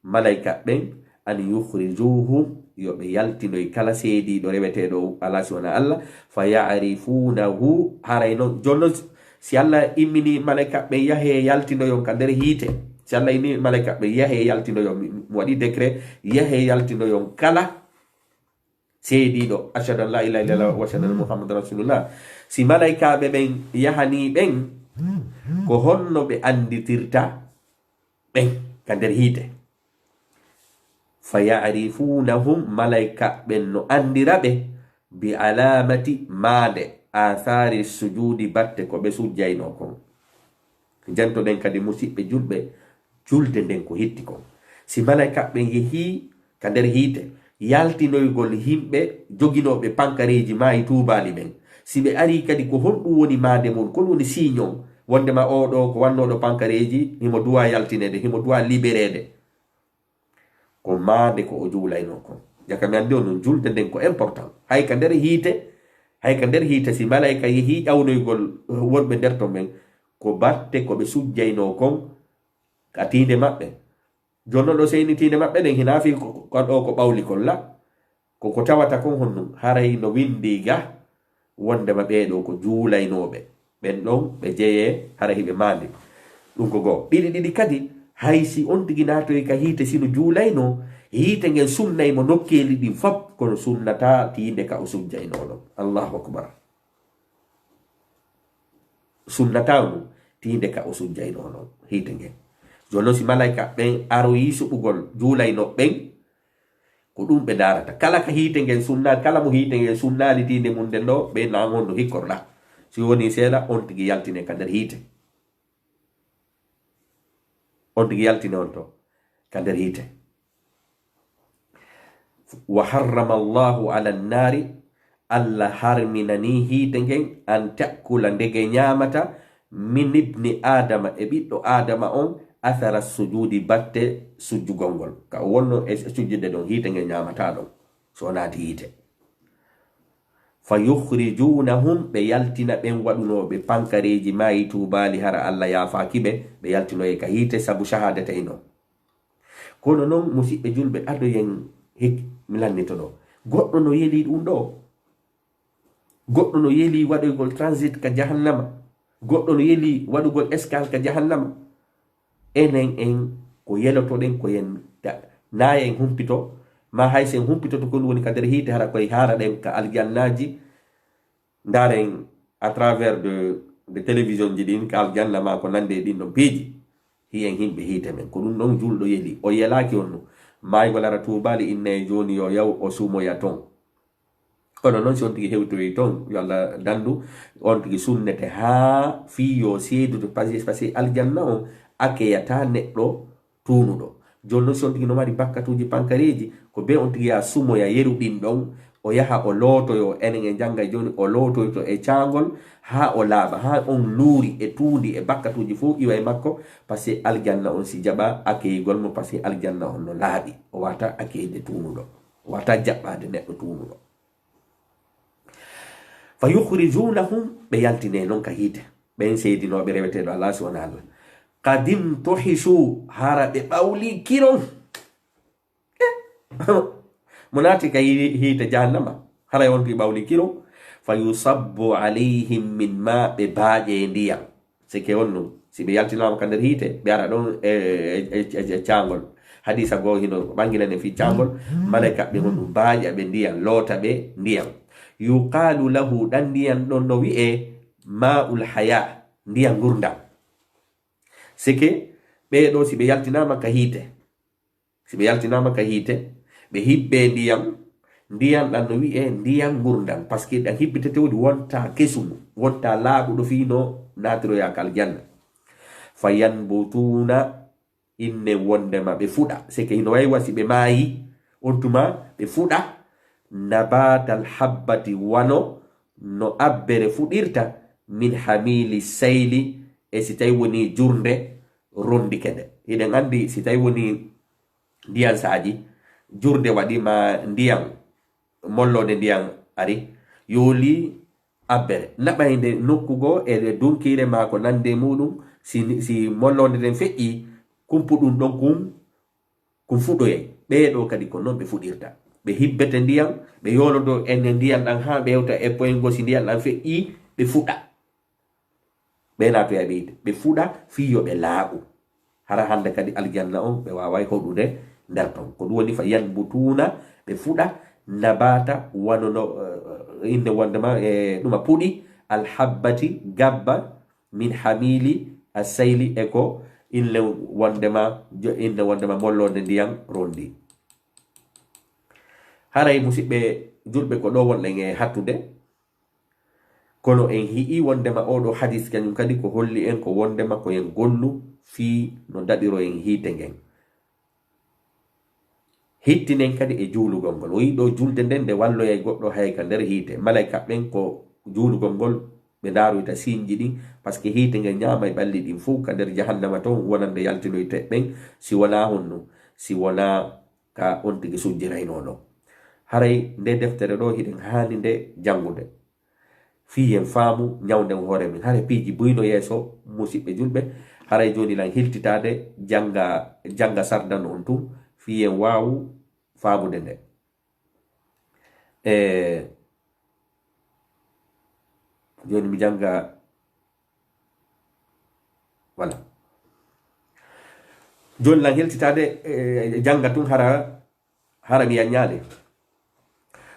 malaika ɓen, an yukhrijuhum, yo ɓe yaltinoy kala seediiɗo reweteeɗo alaa si wonaa Allah, fa ya'rifunahu, haray non, jooni non, si Allah immini malaika ɓen, yahe yaltinoyon ka nder hiite, si Allah inni malaika ɓen, yahe yaltinoyon, mi, mi waɗi décret, yahe yaltinoyon kala seediiɗo, ashhadu an la ilaha illallah wa ashhadu anna Muhammadan rasulullah. Si malaikaaɓe ɓen yahanii ɓen, ko honno ɓe annditirta ɓen ka nder hiite? Fa ya'rifunahum, malaika ɓen no anndira ɓe, bi alamati, maande, athari sujudi, batte ko ɓe sujjaynoo kon. Jantoɗen kadi, musiɓɓe julɓe, julde nden ko hitti kon. Si malaika ɓen yehii ka nder hiite, yaltinoygol yimɓe joginooɓe pankareeji maayi tuubaali ɓen, si ɓe arii kadi, ko honɗum woni maande mun? Ko woni signe on? Wondema oo ɗoo ko wannooɗo pankareeji, himo duwaa yaltineede, himo duwaa libereede. Ko maande ko o juulaynoo kon. Jaka mi anndi on non, julde nden ko important. Hay ka nder hiite, hay ka nder hiite, si malaika yehii ƴawnoygol wonɓe nder ton ɓen, ko batte ko ɓe sujjaynoo kon ka tiinde maɓɓe. Jooni non ɗoo seyni tiinde maɓɓe ɗen, hinaa fii ko, ko, ko ɗoo ko ɓawli kon la. Ko ko tawata kon honɗum? Haray no winndii ga wondema ɓee ɗoo ko juulaynooɓe. Ɓen ɗon ɓe jeyee, hara hiɓe maande. Ɗum ko goo. Ɗiɗi ɗiɗi kadi, hay si on tigi naatoyi ka hiite, si no juulaynoo, hiite ngen sunnay mo nokkeeli ɗin fop, kono sunnataa tiinde ka o sujjaynoo ɗon. Allahu akbar. Sunnataa mo tiinde ka o sujjaynoo ɗon, hiite ngen. Jooni non si malaika ɓen aroyii suɓugol juulaynooɓe ɓen, ko ɗum ɓe ndaarata. Kala ka hiite ngen sunna, kala mo hiite ngen sunnaali tiinde mun nden ɗoo, ɓe naan honno hikkorɗaa. Si wonii seeɗa, on tigi yaltine ka nder hiite. On tigi yaltine on to ka nder hiite. Wa harrama Allahu ala nnaari, Allah harminanii hiite ngen, an ta'kula, ndege ñaamata, min ibni Aadama, e ɓiɗɗo Aadama on, athara sujuudi, batte sujjugol ngol. Ka o wonno e sujjude ɗon, hiite ngen ñaamataa ɗon, so wonaa ti hiite. Fa yukhrijunahum, ɓe yaltina ɓen waɗunooɓe pankareeji maayi tuubaali, hara Allah yaafaaki ɓe, ɓe yaltinoyee ka hiite sabu shahaadatayn on. Kono non, musiɓɓe julɓe, adoyen hik-, mi lannito ɗoo. Goɗɗo no yelii ɗum ɗoo? Goɗɗo no yelii waɗoygol transit ka jahannama? Goɗɗo no yelii waɗugol escale ka jahannama? Enen en ko yelotoɗen ko yen da-, naa en humpito, ma hay si en humpitoto ko ɗum woni ka nder hiite, hara koye haaraɗen ka aljannaaji. Ndaaren à travers de, de télévision ji ɗin, ka aljanna ma ko nande e ɗin ɗon piiji. Hiyen himɓe hiite men. Ko ɗum ɗon julɗo yeli. O yelaaki on ɗum. Maaygol ara tuubaali inna e jooni yo yaw o sumoya ton. Kono non si on tigi hewtoyi ton, yo Allah dandu, on tigi sunnete haa fii yo seedude, parce que, parce que aljanna on akeyataa neɗɗo tuunuɗo. Jooni non si on tigi no mari bakkatuuji pankareeji, ko be on tigi yaa sumoya yeru ɗin ɗon, o yaha o lootoyo, enen e jannga jooni, o lootoyto e caangol haa o laaɓa, haa on luuri e tuundi e bakkatuuji fof iwa e makko, parce que aljanna on si jaɓa akeyigol mo, parce que aljanna on no laaɓi, o wata akeyde tuunuɗo, o wata jaɓɓaade neɗɗo tuunuɗo. Fa yukhrijunahum, ɓe yaltine noon ka hiite, ɓen seedinooɓe reweteeɗo Allah si wona Allah. Qad imtuhishu, hara ɓe ɓawli kiron. Mo naati ka hi-, hiite jahannama, haray on tigi ɓawli kilo. Fa yusabbu alayhim min ma, ɓe baaƴe e ndiyam. Seke on nun, si ɓe yaltinaama ka nder hiite, ɓe ara ɗon e, e, e, e, e caangol. Hadiisa goo hino ɓanngina ne fii caangol. Malayka ɓe on ɗum baaƴa ɓe ndiyam, loota ɓe ndiyam. Yuqaalu lahu, ɗan ndiyam ɗon no wi'e maa'ul hayaa, ndiyam ngurndan. Seke ɓee ɗoo, si ɓe yaltinaama ka hiite, si ɓe yaltinaama ka hiite, ɓe hibbee ndiyam, ndiyam ɗan no wi'ee ndiyam ngurndan, parce que ɗan hibbitete woodi wontaa kesum, wontaa laaɓuɗo fii no naatiroyaa ka aljanna. Fa yanbutuuna, inne wondema ɓe fuɗa, seke hino waywa si ɓe maayi, on tuma ɓe fuɗa, nabatal habbati, wano no abbere fuɗirta, min hamili sayli, e si tawi woni jurnde rondike nde. Hiɗen anndi si tawi woni ndiyan saaji, jurde waɗi ma ndiyan molloonde ndiyan ari, yooli abbere. Naɓay nde nokku goo e dunkiire maa ko nande muɗum, si, si molloonde nden feƴƴi, kumpu ɗum ɗon kun, kun fuɗoyay. Ɓee ɗoo kadi ko non ɓe fuɗirta. Ɓe hibbete ndiyan, ɓe yoolodoo e nde ndiyan ɗan haa ɓe hewta e poyngo, si ndiyan ɗan feƴƴi, ɓe fuɗa. Ɓe naatoya ɓe yiite, ɓe fuɗa fii yo ɓe laaɓu. Hara hannde kadi aljanna on ɓe waaway hoɗude nder ton. Ko ɗum woni fa yanbutuuna, ɓe fuɗa nabaata wano no, eh, inne wondema, eh, ɗuma puɗi, alhabbati, gabba, min hamili, asayli, e ko inne wondema, jo-, inne wondema molloonde ndiyan rondi. Haray musidɓe julɓe ko ɗo wonɗen e hattude. Kono en hi'i wondema oo ɗoo hadis kañum kadi ko holli en ko wondema ko en gollu fii no daɗiroyen hiite ngen. Hittinen kadi e juulugol ngol. O yi'i ɗoo julde nden nde walloyay goɗɗo hay ka nder hiite. Malayka ɓen ko juulugol ngol ɓe ndaaroyta siinji ɗin, parce que hiite ngen ñaamay ɓalli ɗin fow ka nder jahannama ton, wonande yaltinoyte ɓen, si wonaa honno, si wonaa ka on tigi sujjiraynoo ɗon. Haray nde deftere ɗoo hiɗen haani nde janngude. Fii en faamu ñawnden hoore men. Haray piiji buy no yeeso, musiɓɓe julɓe. Haray jooni lan hiltitaade jannga, jannga sardan on tun, fii en waawu faamude nde. E, jooni mi jannga, voilà. Jooni lan hiltitaade, e, jannga tun hara, hara mi yaññaali.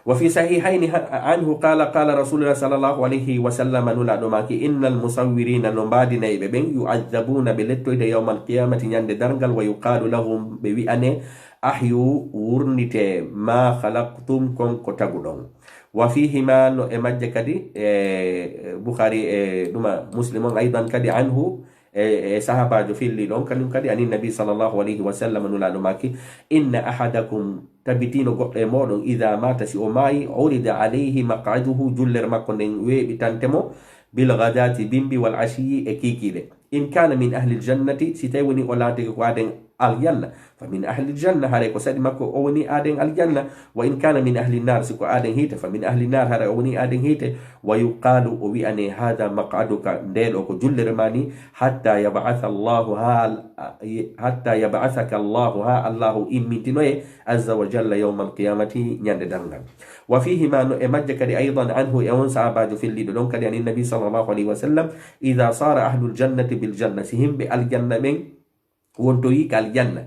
Wa fi sahihayni ha-, anhu qala, qala Rasulullah sallallahu alayhi wa sallam, Nulaaɗo maaki, innal musawwirina, no mbaadinayɓe ɓen, yu'adhabuuna, ɓe lettoyde yawmal qiyamati, ñande darngal, wa yuqaalu lahum, ɓe wi'ane, ahyu, wurnite, ma khalaqtum, kon ko taguɗon. Wa fihima, no e majje kadi, e Bukhari e ɗuma Muslim on, aydan kadi anhu, e, e sahabaajo filli ɗon, kañum kadi anin Nabi sallallahu alayhi wa sallam, Nulaaɗo maaki, inna ahadakum, tabitino goɗɗo e mooɗon, idha mata, si o maayi, urida alayhi maq'aduhu, jullere makko nden weeɓitante mo, bil ghadati, bimbi, wal ashiyi, e kiikiiɗe. In kana min ahlil jannati, si tawi woni o laatike ko aaden aljanna, fa min ahlil janna, haray ko saɗi makko o woni aaden aljanna. Wa in kana min ahlin nar, si ko aaden hiite, fa min ahlin nar, haray o woni aaden hiite. Wa yuqalu, o wi'ane, hadha maq'aduka, nde ɗo ko jullere ma ni, hatta yab'atha Allahu ha, hatta yab'athaka Allahu, ha Allahu immintinoye, azza wa jalla, yawmal qiyamati, ñande darngal. Wa fihima, no e majje kadi, aydan anhu, e on sahabaajo felliiɗo ɗon kadi, anin Nabi sallallahu alayhi wa sallam, idha sara ahlul jannati bil janna, si himɓe aljanna ɓen wontoyi ka aljanna,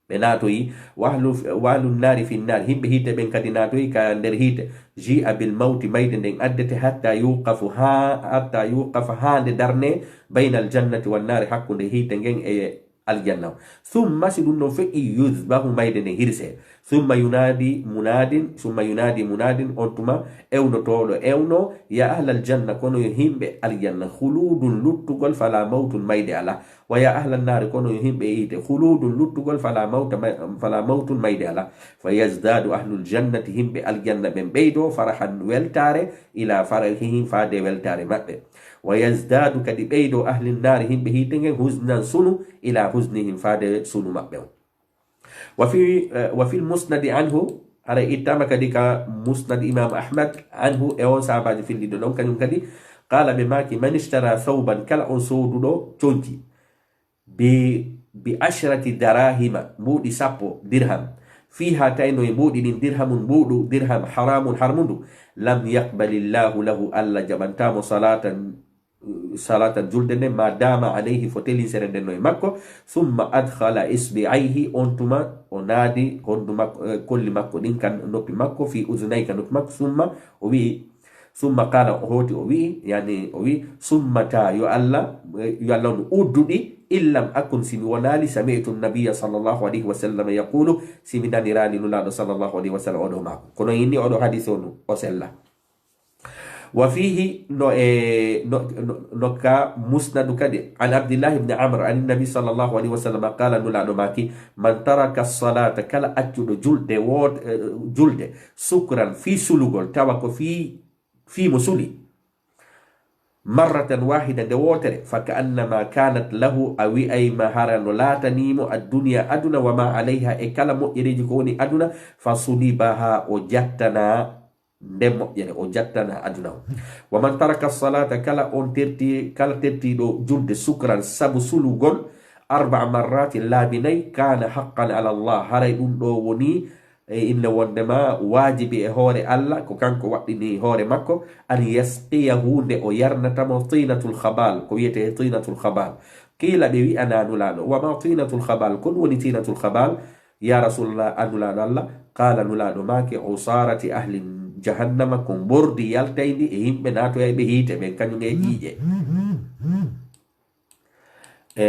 ɓe naatoyi, wa ahlu, wa ahlun nari fin nar, himɓe hiite ɓen kadi naatoyi ka nder hiite, ji'a bil mawti, mayde nden addete, hatta yuqafu ha, hatta yuqafa, ha nde darne, baynal jannati wan nari, hakkunde hiite ngen e aljanna. Summa, si ɗum ɗon feƴƴi, yuzbahu, mayde nden hirse. Summa yunaadi munaadin, summa yunaadi munaadin, on tuma ewnotooɗo ewno, ya ahlal janna, kono yo himɓe aljanna, khuluudun, luttugol, fala mawtun, mayde alaa. Wa ya ahlan naari, kono yo himɓe yiite, khuluudun, luttugol, fala mawta, may-, fala mawtun, mayde alaa. Fa yazdaadu ahlul jannati, himɓe aljanna ɓen ɓeydo, farahan, weltaare, ila farahihim, faade weltaare maɓɓe. Wa yazdaadu, kadi ɓeydo, ahlin naari, himɓe hiite ngen, huznan, sunu, ila huznihim, faade sunu maɓɓe on. Wa fi, eh, wa fil musnadi anhu, hara ittama kadi ka musnad Imam Ahmad, anhu, e on sahabaji filliɗo ɗon, kañum kadi, qala, ɓe maaki, man ishtara thawban, kala on sooduɗo conci, bi, bi ashrati darahima, mbuuɗi sappo dirham, fiha, tayno e mbuuɗi ɗin, dirhamun, mbuuɗu dirham, haramun, harmundu, lam yaqbalillahu lahu, Allah jaɓantamo salatan, salatan, julde nden, ma dama alayhi, fo telinsere nden no e makko, summa adkhala isbi'ayhi, on tuma o naadi hondu makko, eh, kolli makko ɗin kan noppi makko, fi udhunayhi, ka noppi makko, summa o wi'i, summa qala, o hooti o wi'i, yani o wi'i, summa ta, yo Allah, eh, yo Allah on udduɗi, in lam akun, si mi wonaali, sami'tu nabiyya sallallahu alayhi wa sallam yaqulu, si mi naniraali Nulaaɗo sallallahu alayhi wa sallam oɗo maako. Kono inni oɗo hadis onu o sella. Wa fihi, no e, no, no, no ka musnadu kadi, an Abdillahi ibn Amr, an Nabi sallallahu alayhi wa sallam, qala, Nulaaɗo maaki, man taraka salata, kala accuɗo julde, woot-, eh, julde, sukran, fii sulugol, tawa ko fii, fii mo suli, marratan wahida, nde wootere, fa ka annama kanat lahu, a wi'ayma hara no laatanimo, addunya, aduna, wa ma alayha, e kala moƴƴereeji ko woni aduna, fa sulibaha, o jattana nden moƴƴere, o jattana aduna o. Wa man taraka salata, kala on terti, kala tertiɗo julde sukran sabu sulugol, arba'a marratin, laabi nayi, kana haqqan ala Allah, haray ɗum ɗo woni e inne wondema waajibi e hoore Allah, ko kanko waɗɗini hoore makko, an yasqiyahu, nde o yarnata mo tinatul khabal, ko wiyete tinatul khabal. Qila, ɓe wi'ana Nulaaɗo, wa ma tinatul khabal, kon woni tinatul khabal? Ya Rasulullah, a Nulaaɗo Allah, qala, Nulaaɗo maaki, usarati ahli jahannama, ko mbordi yaltayndi e yimɓe naatoyayɓe hiite ɓen, kañum e ƴiiƴe. E,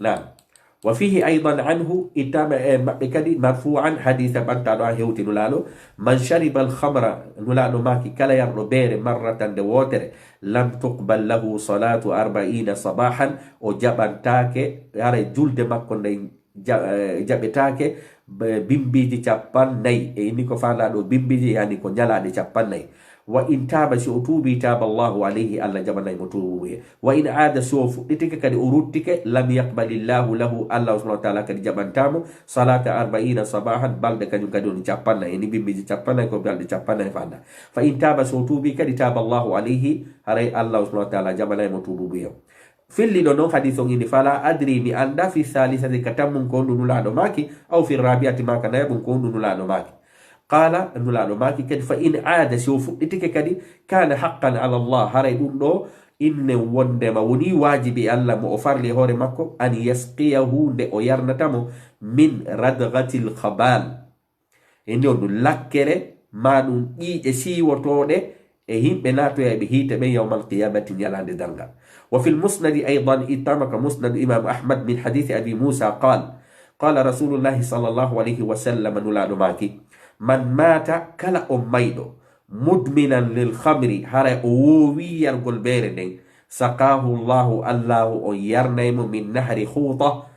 naam. Wa fihi aydan anhu, ittama e maɓɓe kadi, marfu'an, hadisa ɓantaɗo an hewti Nulaaɗo, man shariba al khamra, Nulaaɗo maaki, kala yarɗo beere, marratan, nde wootere, lam tuqbal lahu salatu arba'ina sabahan, o jaɓantaake, haray julde makko nden ja-, eh, jaɓetaake, b-, bimbiiji cappannayi. E inni ko faandaa ɗo bimbiiji, yani ko ñalaaɗe cappannayi. Wa in taaba, si o tuubi, taaba Allahu alayhi, Allah jaɓanay mo tuubuye. Wa in aada, si o fuɗɗitike kadi o ruttike, lam yaqbalillahu lahu, Allah subhanahu wa ta'ala kadi jaɓantaa mo, salata arba'ina sabahan, balɗe kañum kadi woni cappannayi. E ni bimbiiji cappannayi ko balɗe cappannayi faandaa. Fa in taaba, si o tuubi kadi, taaba Allahu alayhi, haray Allah subhanahu wa ta'ala jaɓanay mo tuubuye. Filliɗo non hadis on inni, fala adri, mi annda, fi salisati, ka tammun ko honɗum Nulaaɗo maaki, aw fi rabi'ati, ma ka nayaɓun ko honɗum Nulaaɗo maaki. Qala, Nulaaɗo maaki kadi, fa in aada, si o fuɗɗitike kadi, kana haqqan ala Allah, haray ɗum ɗo inne wondema woni waajibi e Allah mo o farli e hoore makko, an yasqiyahu, nde o yarnata mo, min radghatil khabal. Indi on ɗum lakkere, ma ɗum ƴiiƴe siiwotooɗe e yimɓe naatoyayɓe hiite ɓen yawmal qiyamati, ñalaande darngal. Wa fil musnadi aydan, ittama ka musnadu Imam Ahmad min hadisi Abi Musa qal, qala Rasulullahi sallallahu alayhi wa sallam, Nulaaɗo maaki, man maata, kala on mayɗo, mudminan lil khamri, haray o woowi yargol beere nden, saqahu Allahu, Allahu on yarnay mo min nahri Huuta,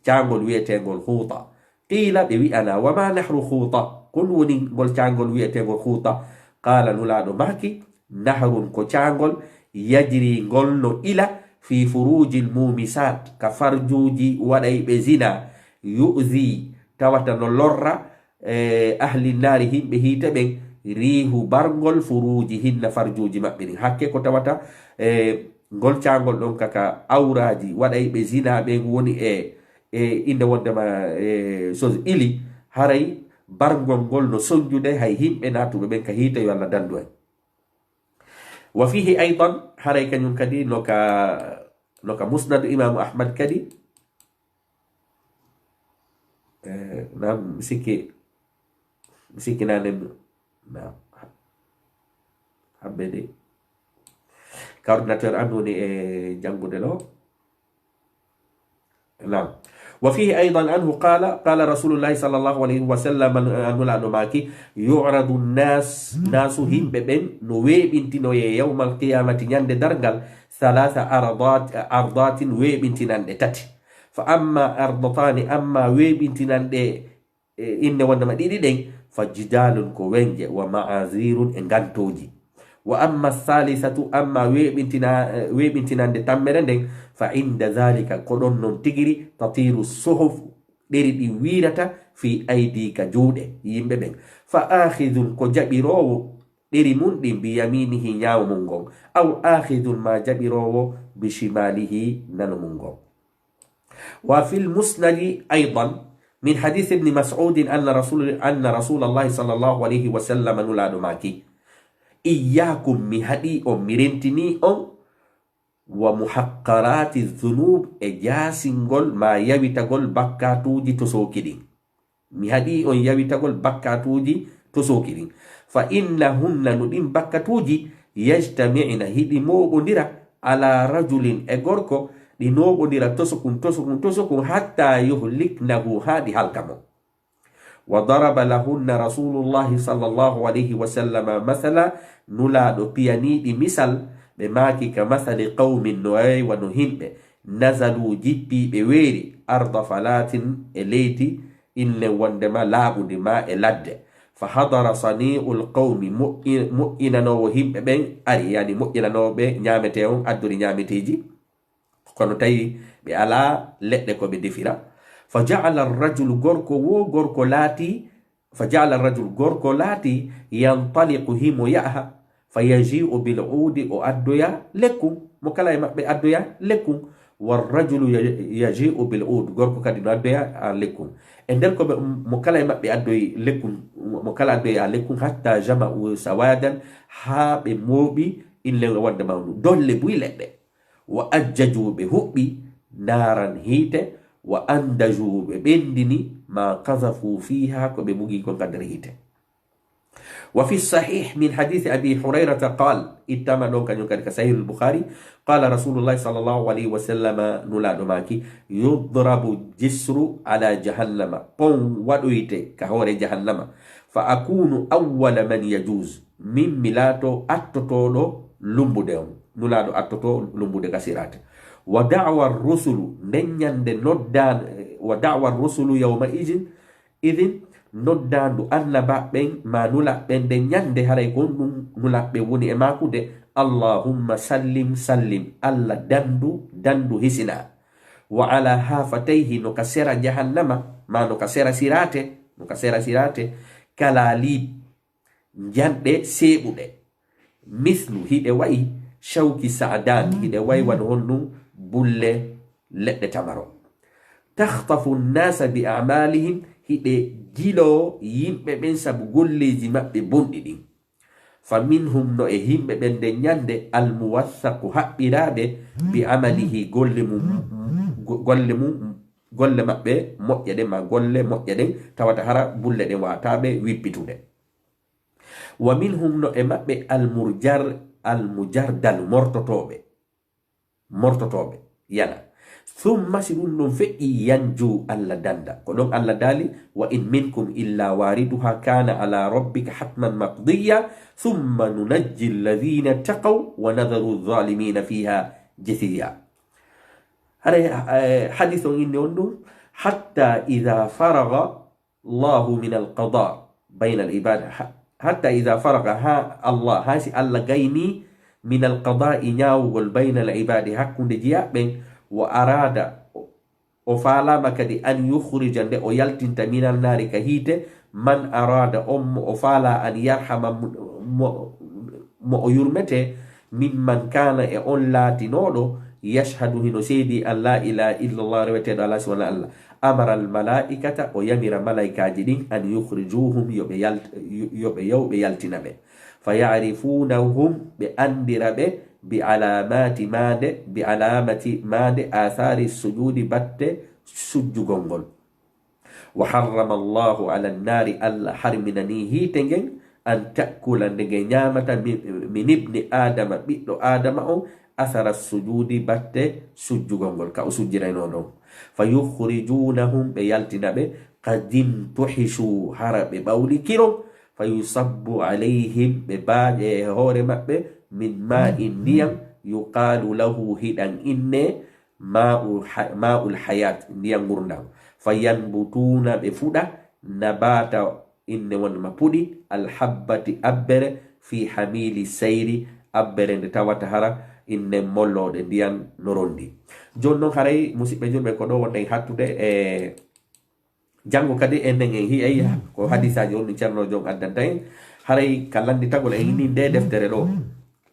caangol wi'eteengol Huuta. Qiila, ɓe wi'ana, wa ma nahru Huuta? Kon woni ngol caangol wi'eteengol Huuta? Qaala, Nulaaɗo maaki, nahrun, ko caangol, yajri, ngol no ila, fi furuujil muumisaat, ka farjuuji waɗayɓe zina, yu'zi, tawata no lorra, e, ahli naari, yimɓe hiite ɓen, riihu barngol, furuujihinna, farjuuji maɓɓe ɗin. Hakke ko tawata, e, ngol caangol ɗon ka, ka awraaji waɗayɓe zina ɓen woni e e innde wondema, e, so ili, haray barngol ngol no sonjude hay yimɓe naatuɓe ɓen ka hiite, yo Allah dandu en. Wa fihi aydan, haray kañum kadi no ka, no ka musnadu Imaamu Ahmad kadi. E, naam, mi sikki, mi sikki naane, naam, habbe de. Coordinateur an woni e janngude ɗo. Naam. وفيه أيضا عنه قال: قال رسول الله صلى الله عليه وسلم, Nulaaɗo maaki: يعرض الناس, naasu, yimɓe ɓen no weeɓintinoyee, يوم القيامة, ñande darngal, ثلاث عرضات, عرضات, weeɓintinanɗe tati. فأما عرضتان, amma weeɓintinanɗe, e, inne wondema ɗiɗi ɗen, فجدال, ko weñje, ومعاذير, e ngantooji. وأما الثالثة, amma weeɓintina-, e, weeɓintinande tammere nden, فعند ذلك, ko ɗon non tigiri, تطير الصحف, ɗeri ɗin wiirata, في أيدي, ka juuɗe yimɓe ɓen. فآخذ, ko jaɓiroowo ɗeri mun ɗin, بيمينه, ñaawo mun ngon, أو آخذ, maa jaɓiroowo, بشماله, nano mun ngon. وفي المسند أيضا من حديث ابن مسعود أن رسول، أن رسول الله صلى الله عليه وسلم, Nulaaɗo maaki: إياكم, mi haɗii on, mi rentinii on, ومحقرات الذنوب, e jaasingol maa yawitagol bakkatuuji tosooki ɗin. Mi haɗii on yawitagol bakkatuuji tosooki ɗin. فإنهن, no ɗin bakkatuuji, يجتمعن, hiɗi mooɓondira, على رجل, e gorko, ɗi nooɓondira tosokun, tosokun, tosokun, حتى يهلكنه, haa ɗi halka mo. وضرب لهن رسول الله صلى الله عليه وسلم مثلا, Nulaaɗo piyanii ɗi misal, ɓe maaki: كمثل قوم, no way wano himɓe, نزلوا, jippii ɓe weeri, أرض فلاة, e leydi, inne wondema laaɓundi maa e ladde. فحضر صنيع القوم, moƴƴi-, moƴƴinanoowo himɓe ɓen ari, yani moƴƴinanoowo ɓe ñaametee on, addori ñaameteeji, kono tawi ɓe alaa leɗɗe ko ɓe defira. فجعل الرجل, gorko woo gorko laatii, فجعل الرجل, gorko laatii, ينطلق, himo yaha, فيجيء بالعود, o addoya lekkun, mo kala e maɓɓe addoya lekkun. والرجل ي-، يجيء بالعود, gorko kadi no addoya, a, lekkun. E nder ko ɓe, mo kala e maɓɓe addoyi lekkun, mo kala addoya lekkun, حتى جمعوا سوادا, haa ɓe mooɓi inne wonde mawnu, dolle buy leɗɗe. وأججوا, ɓe huɓɓi, نارا, hiite, وأنضجوا, ɓe ɓenndini, ما قذفوا فيها, ko ɓe bugi kon ka nder hiite. وفي الصحيح من حديث أبي هريرة قال, ittama ɗon kañum kadi ka Sahih al-Bukhari, قال رسول الله صلى الله عليه وسلم, Nulaaɗo maaki: يضرب الجسر على جهنم, pon waɗoyte ka hoore Jahannama, فأكون أول من يجوز, min mi laato attotooɗo lumbude on, Nulaaɗo attoto lumbude ka siraate. ودعوى الرسل, nden ñande noddan-, ودعوى الرسل يومئذ, idin, noddaandu annabaaɓe ɓen maa nulaaɓe ɓen nden ñande, haray ko honɗun nulaaɓe ɓen woni e maakude: اللهم سلم سلم, Alla danndu, danndu hisinaa. وعلى حافتيه, no ka sera Jahannama, maa no ka sera siraate, no ka sera siraate, كلاليب, njanɗe seeɓuɗe. مثل, hiɗe wa'i, شوك سعدان, hiɗe wa'i wano honɗun bulle leɗɗe tamaro. تخطف الناس بأعمالهم, hiɗe jiloo yimɓe ɓen sabu golleeji maɓɓe bonɗi ɗin. فمنهم, no e yimɓe ɓen nden ñande, الموثق, haɓɓiraaɓe, بعمله, golle mum, go-, golle mum, golle maɓɓe moƴƴe ɗen, maa golle moƴƴe ɗen, tawata hara bulle ɗen waawataa ɓe wippitude. ومنهم, no e maɓɓe, المرجر, المجردل, mortotooɓe, mortotooɓe, yana. ثم, si ɗun ɗon feƴƴii, ينجو, Alla dannda. Ko ɗon Alla daali: وإن منكم إلا واردها كان على ربك حتما مقضيا ثم ننجي الذين اتقوا ونذر الظالمين فيها جثيا. Haray, eh, hadis on inni on ɗun: حتى إذا فرغ الله من القضاء بين العباد, ha-, حتى إذا فرغ, haa Allah, haa si Alla gaynii, من القضاء, ñaawugol, بين العباد, hakkunde jiyaaɓe ɓen, وأراد, o, o faalaama kadi, أن يخرج, nde o yaltinta, من النار, ka hiite, من أراد, on mo o faalaa, أن يرحم, mo, mo, mo o yurmetee, ممن كان, e on laatinooɗo, يشهد, hino seedii أن لا إله إلا الله, reweteeɗo alaa si wonaa Alla. أمر الملائكة, o yamira malaykaaji ɗin, أن يخرجوهم, yo ɓe yalt-, yo, yo ɓe, yo ɓe yaltina ɓe. فيعرفونهم, ɓe anndira ɓe, بعلامات, maande, بعلامة, maande, آثار السجود, batte sujjugol ngol. وحرم الله على النار, Alla harminanii hiite ngen, أن تأكل, nde nge ñaamata, من, من ابن آدم, ɓiɗɗo Aadama on, athara sujudi, batte sujjugol ngol, ka o sujjiraynoo ɗon. Fa yukhrijunahum, ɓe yaltina ɓe, qad imtuhishu, hara ɓe ɓawli kiron. Fa yusabbu alayhim, ɓe baaƴe e hoore maɓɓe, min ma'in, ndiyam, yuqalu lahu, hiɗan inne, ma'u ha-, ma'ul hayat, ndiyam ngurndan. Fa yanbutuna, ɓe fuɗa, nabata, inne wonde ma puɗi, alhabbati, abbere, fi hamili sayri, abbere nde tawata hara inne mollooɗe ndiyam no rondi. Jooni noon, haray, musiɓɓe julɓe, ko ɗo wonɗen hattude e janngo kadi, enen en hi'ay ko hadisaaji on ɗum Ceerno Joom addanta en. Haray ka lannditagol en ni nde deftere ɗo,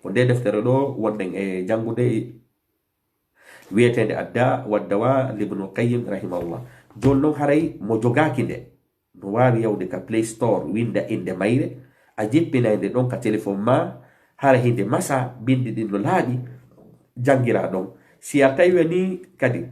ko nde deftere ɗo wonɗen e janngude, wiyeteende Adda Waddawa, Ibnul Qayyim rahimahullah. Jooni noon, haray mo jogaaki nde, no waawi yawde ka Play Store, winnda innde mayre, a jippinay nde ɗon ka téléphone ma, hara hinde masa, binndi ɗin no laaɓi, janngiraa ɗon. Si a tawi ni kadi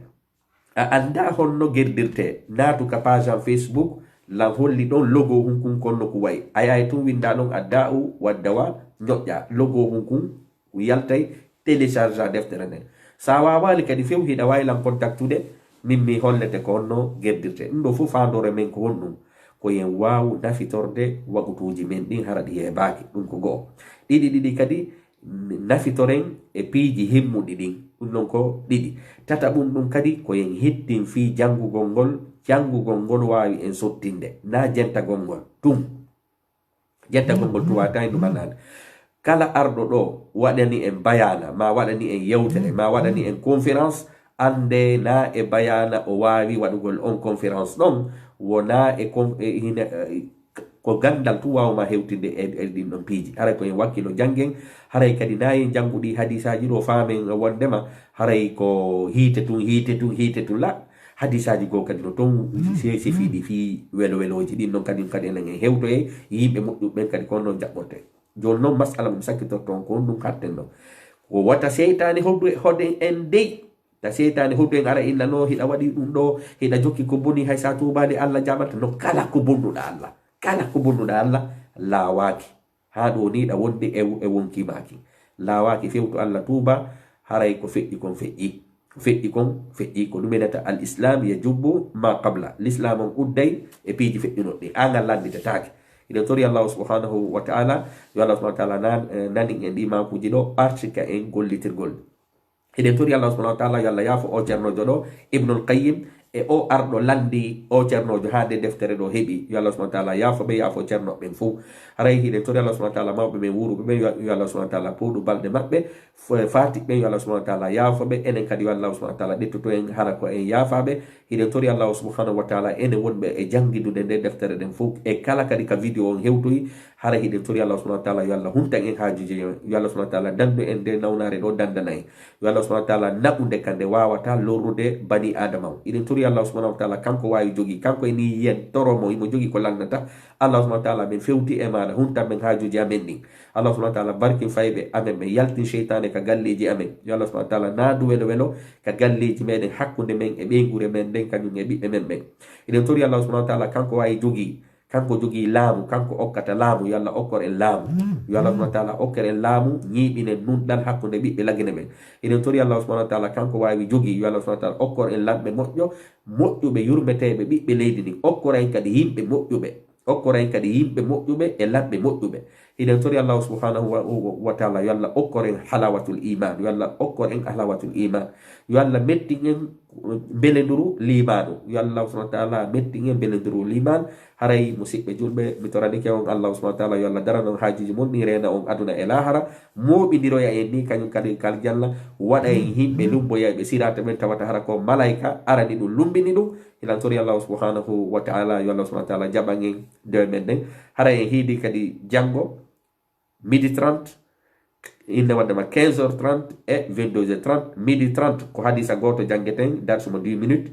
a anndaa honno gerdirtee, naatu ka page am Facebook, lan holli ɗon logo hunkun kon no ko wayi. A yahay tun winnda ɗon Adda'u Waddawa, ñoƴƴaa logo hunkun, yaltay, télécharge deftere nden. Sa waawaali kadi few, hiɗa waawi lan contactude, min mi hollete ko honno gerdirte. Ɗum ɗo fof faandoore men ko honɗum? Ko yen waawu nafitorde wagutuuji men ɗin, hara ɗi heebaaki. Ɗum ko go'o. Ɗiɗi, ɗiɗi kadi, n-, nafitoren e piiji himmuɗi ɗin. Ɗum ɗon ko ɗiɗi. Tataɓum ɗum kadi, ko yen hittin fii janngugol ngol, janngugol ngol waawi en sottinde, naa jentagol ngol. Ɗum. Jettagol ngol tuwaata e ndumannaade. Kala arɗo ɗo waɗani en bayaana, ma waɗani en yewtere, ma waɗani en conférence, annde na e bayaana o waawi waɗugol on conférence ɗon, wona e con-, e hina, e, ko ganndal tun waawma hewtinde e, e ɗin ɗon piiji. Haray ko en wakkilo janngen, haray kadi na en janngu ɗi hadisaaji ɗo faamen wondema haray ko hiite tun, hiite tun, hiite tun la. Hadisaaji goo kadi no ton se-, sefiiɗi fii welo-welooji ɗin. Non kadi, kadi enen en hewtoyay yimɓe moƴƴuɓe ɓen kadi ko non jaɓɓorte. Jooni non masala mo mi sakkitorto on ko honɗum katten ɗo. Ko wata seytaane hodu-, hoden en dey. Ta seytaane hodu en ara inna no hiɗa waɗi ɗum ɗo, hiɗa jokki ko boni hay sa tuubaali Allah jaɓata. No kala ko bonnuɗa Allah. Kala ko bonnuɗa Allah laawaaki. Haa ɗo ni ɗa wonde e, e wonki maaki. Laawaaki few to Allah tuuba, haray ko feƴƴi kon feƴƴi. Ko feƴƴi kon feƴƴi. Ko ɗum enata al islam yajubbu ma qabla. L'islam on udday e piiji feƴƴunoɗi. An a lannditataake. Hiɗen tori Allah subhanahu wa ta'ala, yo Allah subhanahu wa ta'ala nan-, eh, nanin en ɗi maakuuji ɗo, arti ka en gollitirgol. Hiɗen tori Allah subhanahu wa ta'ala yo Allah yaafo o ceernoojo ɗo, Ibnul Qayyim, e o arɗo lanndi o ceernoojo haa nde deftere ɗo heɓi. Yo Allah subhanahu wa ta'ala yaafo ɓe, yaafo ceernooɓe ɓen fow. Haray hiɗen tori Allah subhanahu wa ta'ala mawɓe men wuuruɓe ɓen, yo, yo Allah subhanahu wa ta'ala pooɗu balɗe maɓɓe. F-, faatiɓe ɓen, yo Allah subhanahu wa ta'ala yaafo ɓe. Enen kadi yo Allah subhanahu wa ta'ala ƴettoto en hara ko en yaafaaɓe. Hiɗen tori Allah subhanahu wa ta'ala enen wonɓe e janngidude nde deftere ɗen fow. E kala kadi ka video on hewtoyi, haray hiɗen tori Allah subhanahu wa ta'ala yo Allah huntan en haajuuji men. Yo Allah subhanahu wa ta'ala dandu en nde nawnaare ɗo dandana en. Yo Allah subhanahu wa ta'ala naɓu nde ka nde waawata lorrude bani Aadama on. Hiɗen tori Allah subhanahu wa ta'ala kanko waawi jogii, kanko e ni yen toro mo, himo jogii ko lannata. Allah subhanahu wa ta'ala men fewti e maaɗa, huntan men haajuuji amen ɗin. Allah subhanahu wa ta'ala barkin fayɓe amen ɓen, yaltin seytaane ka galleeji amen. Yo Allah subhanahu wa ta'ala naadu welo welo ka galleeji meɗen, hakkunde men e ɓeynguure men nden, kañum e ɓiɓɓe men ɓen. Hiɗen tori Allah subhanahu wa ta'ala kanko waawi jogii, kanko jogii laamu, kanko okkata laamu, yo Allah okkor en laamu. Yo Allah subhanahu wa ta'ala okkor en laamu, ñiiɓinen nunɗal hakkunde ɓiɓɓe Lagine ɓen. Hiɗen tori Allah subhanahu wa ta'ala kanko waawi jogii, yo Allah subhanahu wa ta'ala okkor en lamɓe moƴƴo, moƴƴuɓe, yurmeteeɓe ɓiɓɓe leydi ndin. Okkora en kadi yimɓe moƴƴuɓe. Okkora en kadi yimɓe moƴƴuɓe e lamɓe moƴƴuɓe. Hiɗen tori Allah subhanahu wa, wa, wa ta'ala yo Allah okkor en halawatul iman, yo Allah okkor en halawatul iman. Yo Allah mettin en mbelenduru liimaanu. Yo Allah subhanahu wa ta'ala mettin en mbelenduru liimaan. Haray musiɓɓe julɓe, mi toranike on Allah subhanahu wa ta'ala yo Allah darano on haajuuji mon ɗin, reena on aduna e laahara, mooɓindiroya en ni kañum kadi kal janna, waɗa en yimɓe lumboyayɓe siraata men tawata hara ko malayka arani ɗum lumbini ɗum. Hiɗen tori Allah subhanahu wa ta'ala yo Allah subhanahu wa ta'ala jaɓan en dewe men ɗen. Haray en hiidi kadi janngo midi trente, inde wonde ma quinze heures trente e vingt-deux heures trente. Midi trente ko hadisa gooto janngeten, darsu mo dix minutes.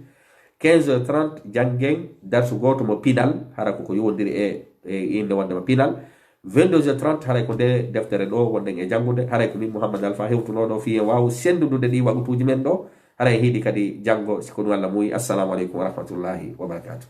Quinze heures trente janngen darsu gooto mo pinal, hara ko ko yowondiri e, e inde wonde ma pinal. Vingt-deux heures trente haray ko nde deftere ɗo wonɗen e janngude, haray ko min Mouhammad Alpha hewtunooɗo fii en waawu senndudude ɗi wagutuuji men ɗo. Haray hiidi kadi janngo, si ko ɗum Allah muuyi. Assalamu aleykum wa rahmatullahi wa barakatuh.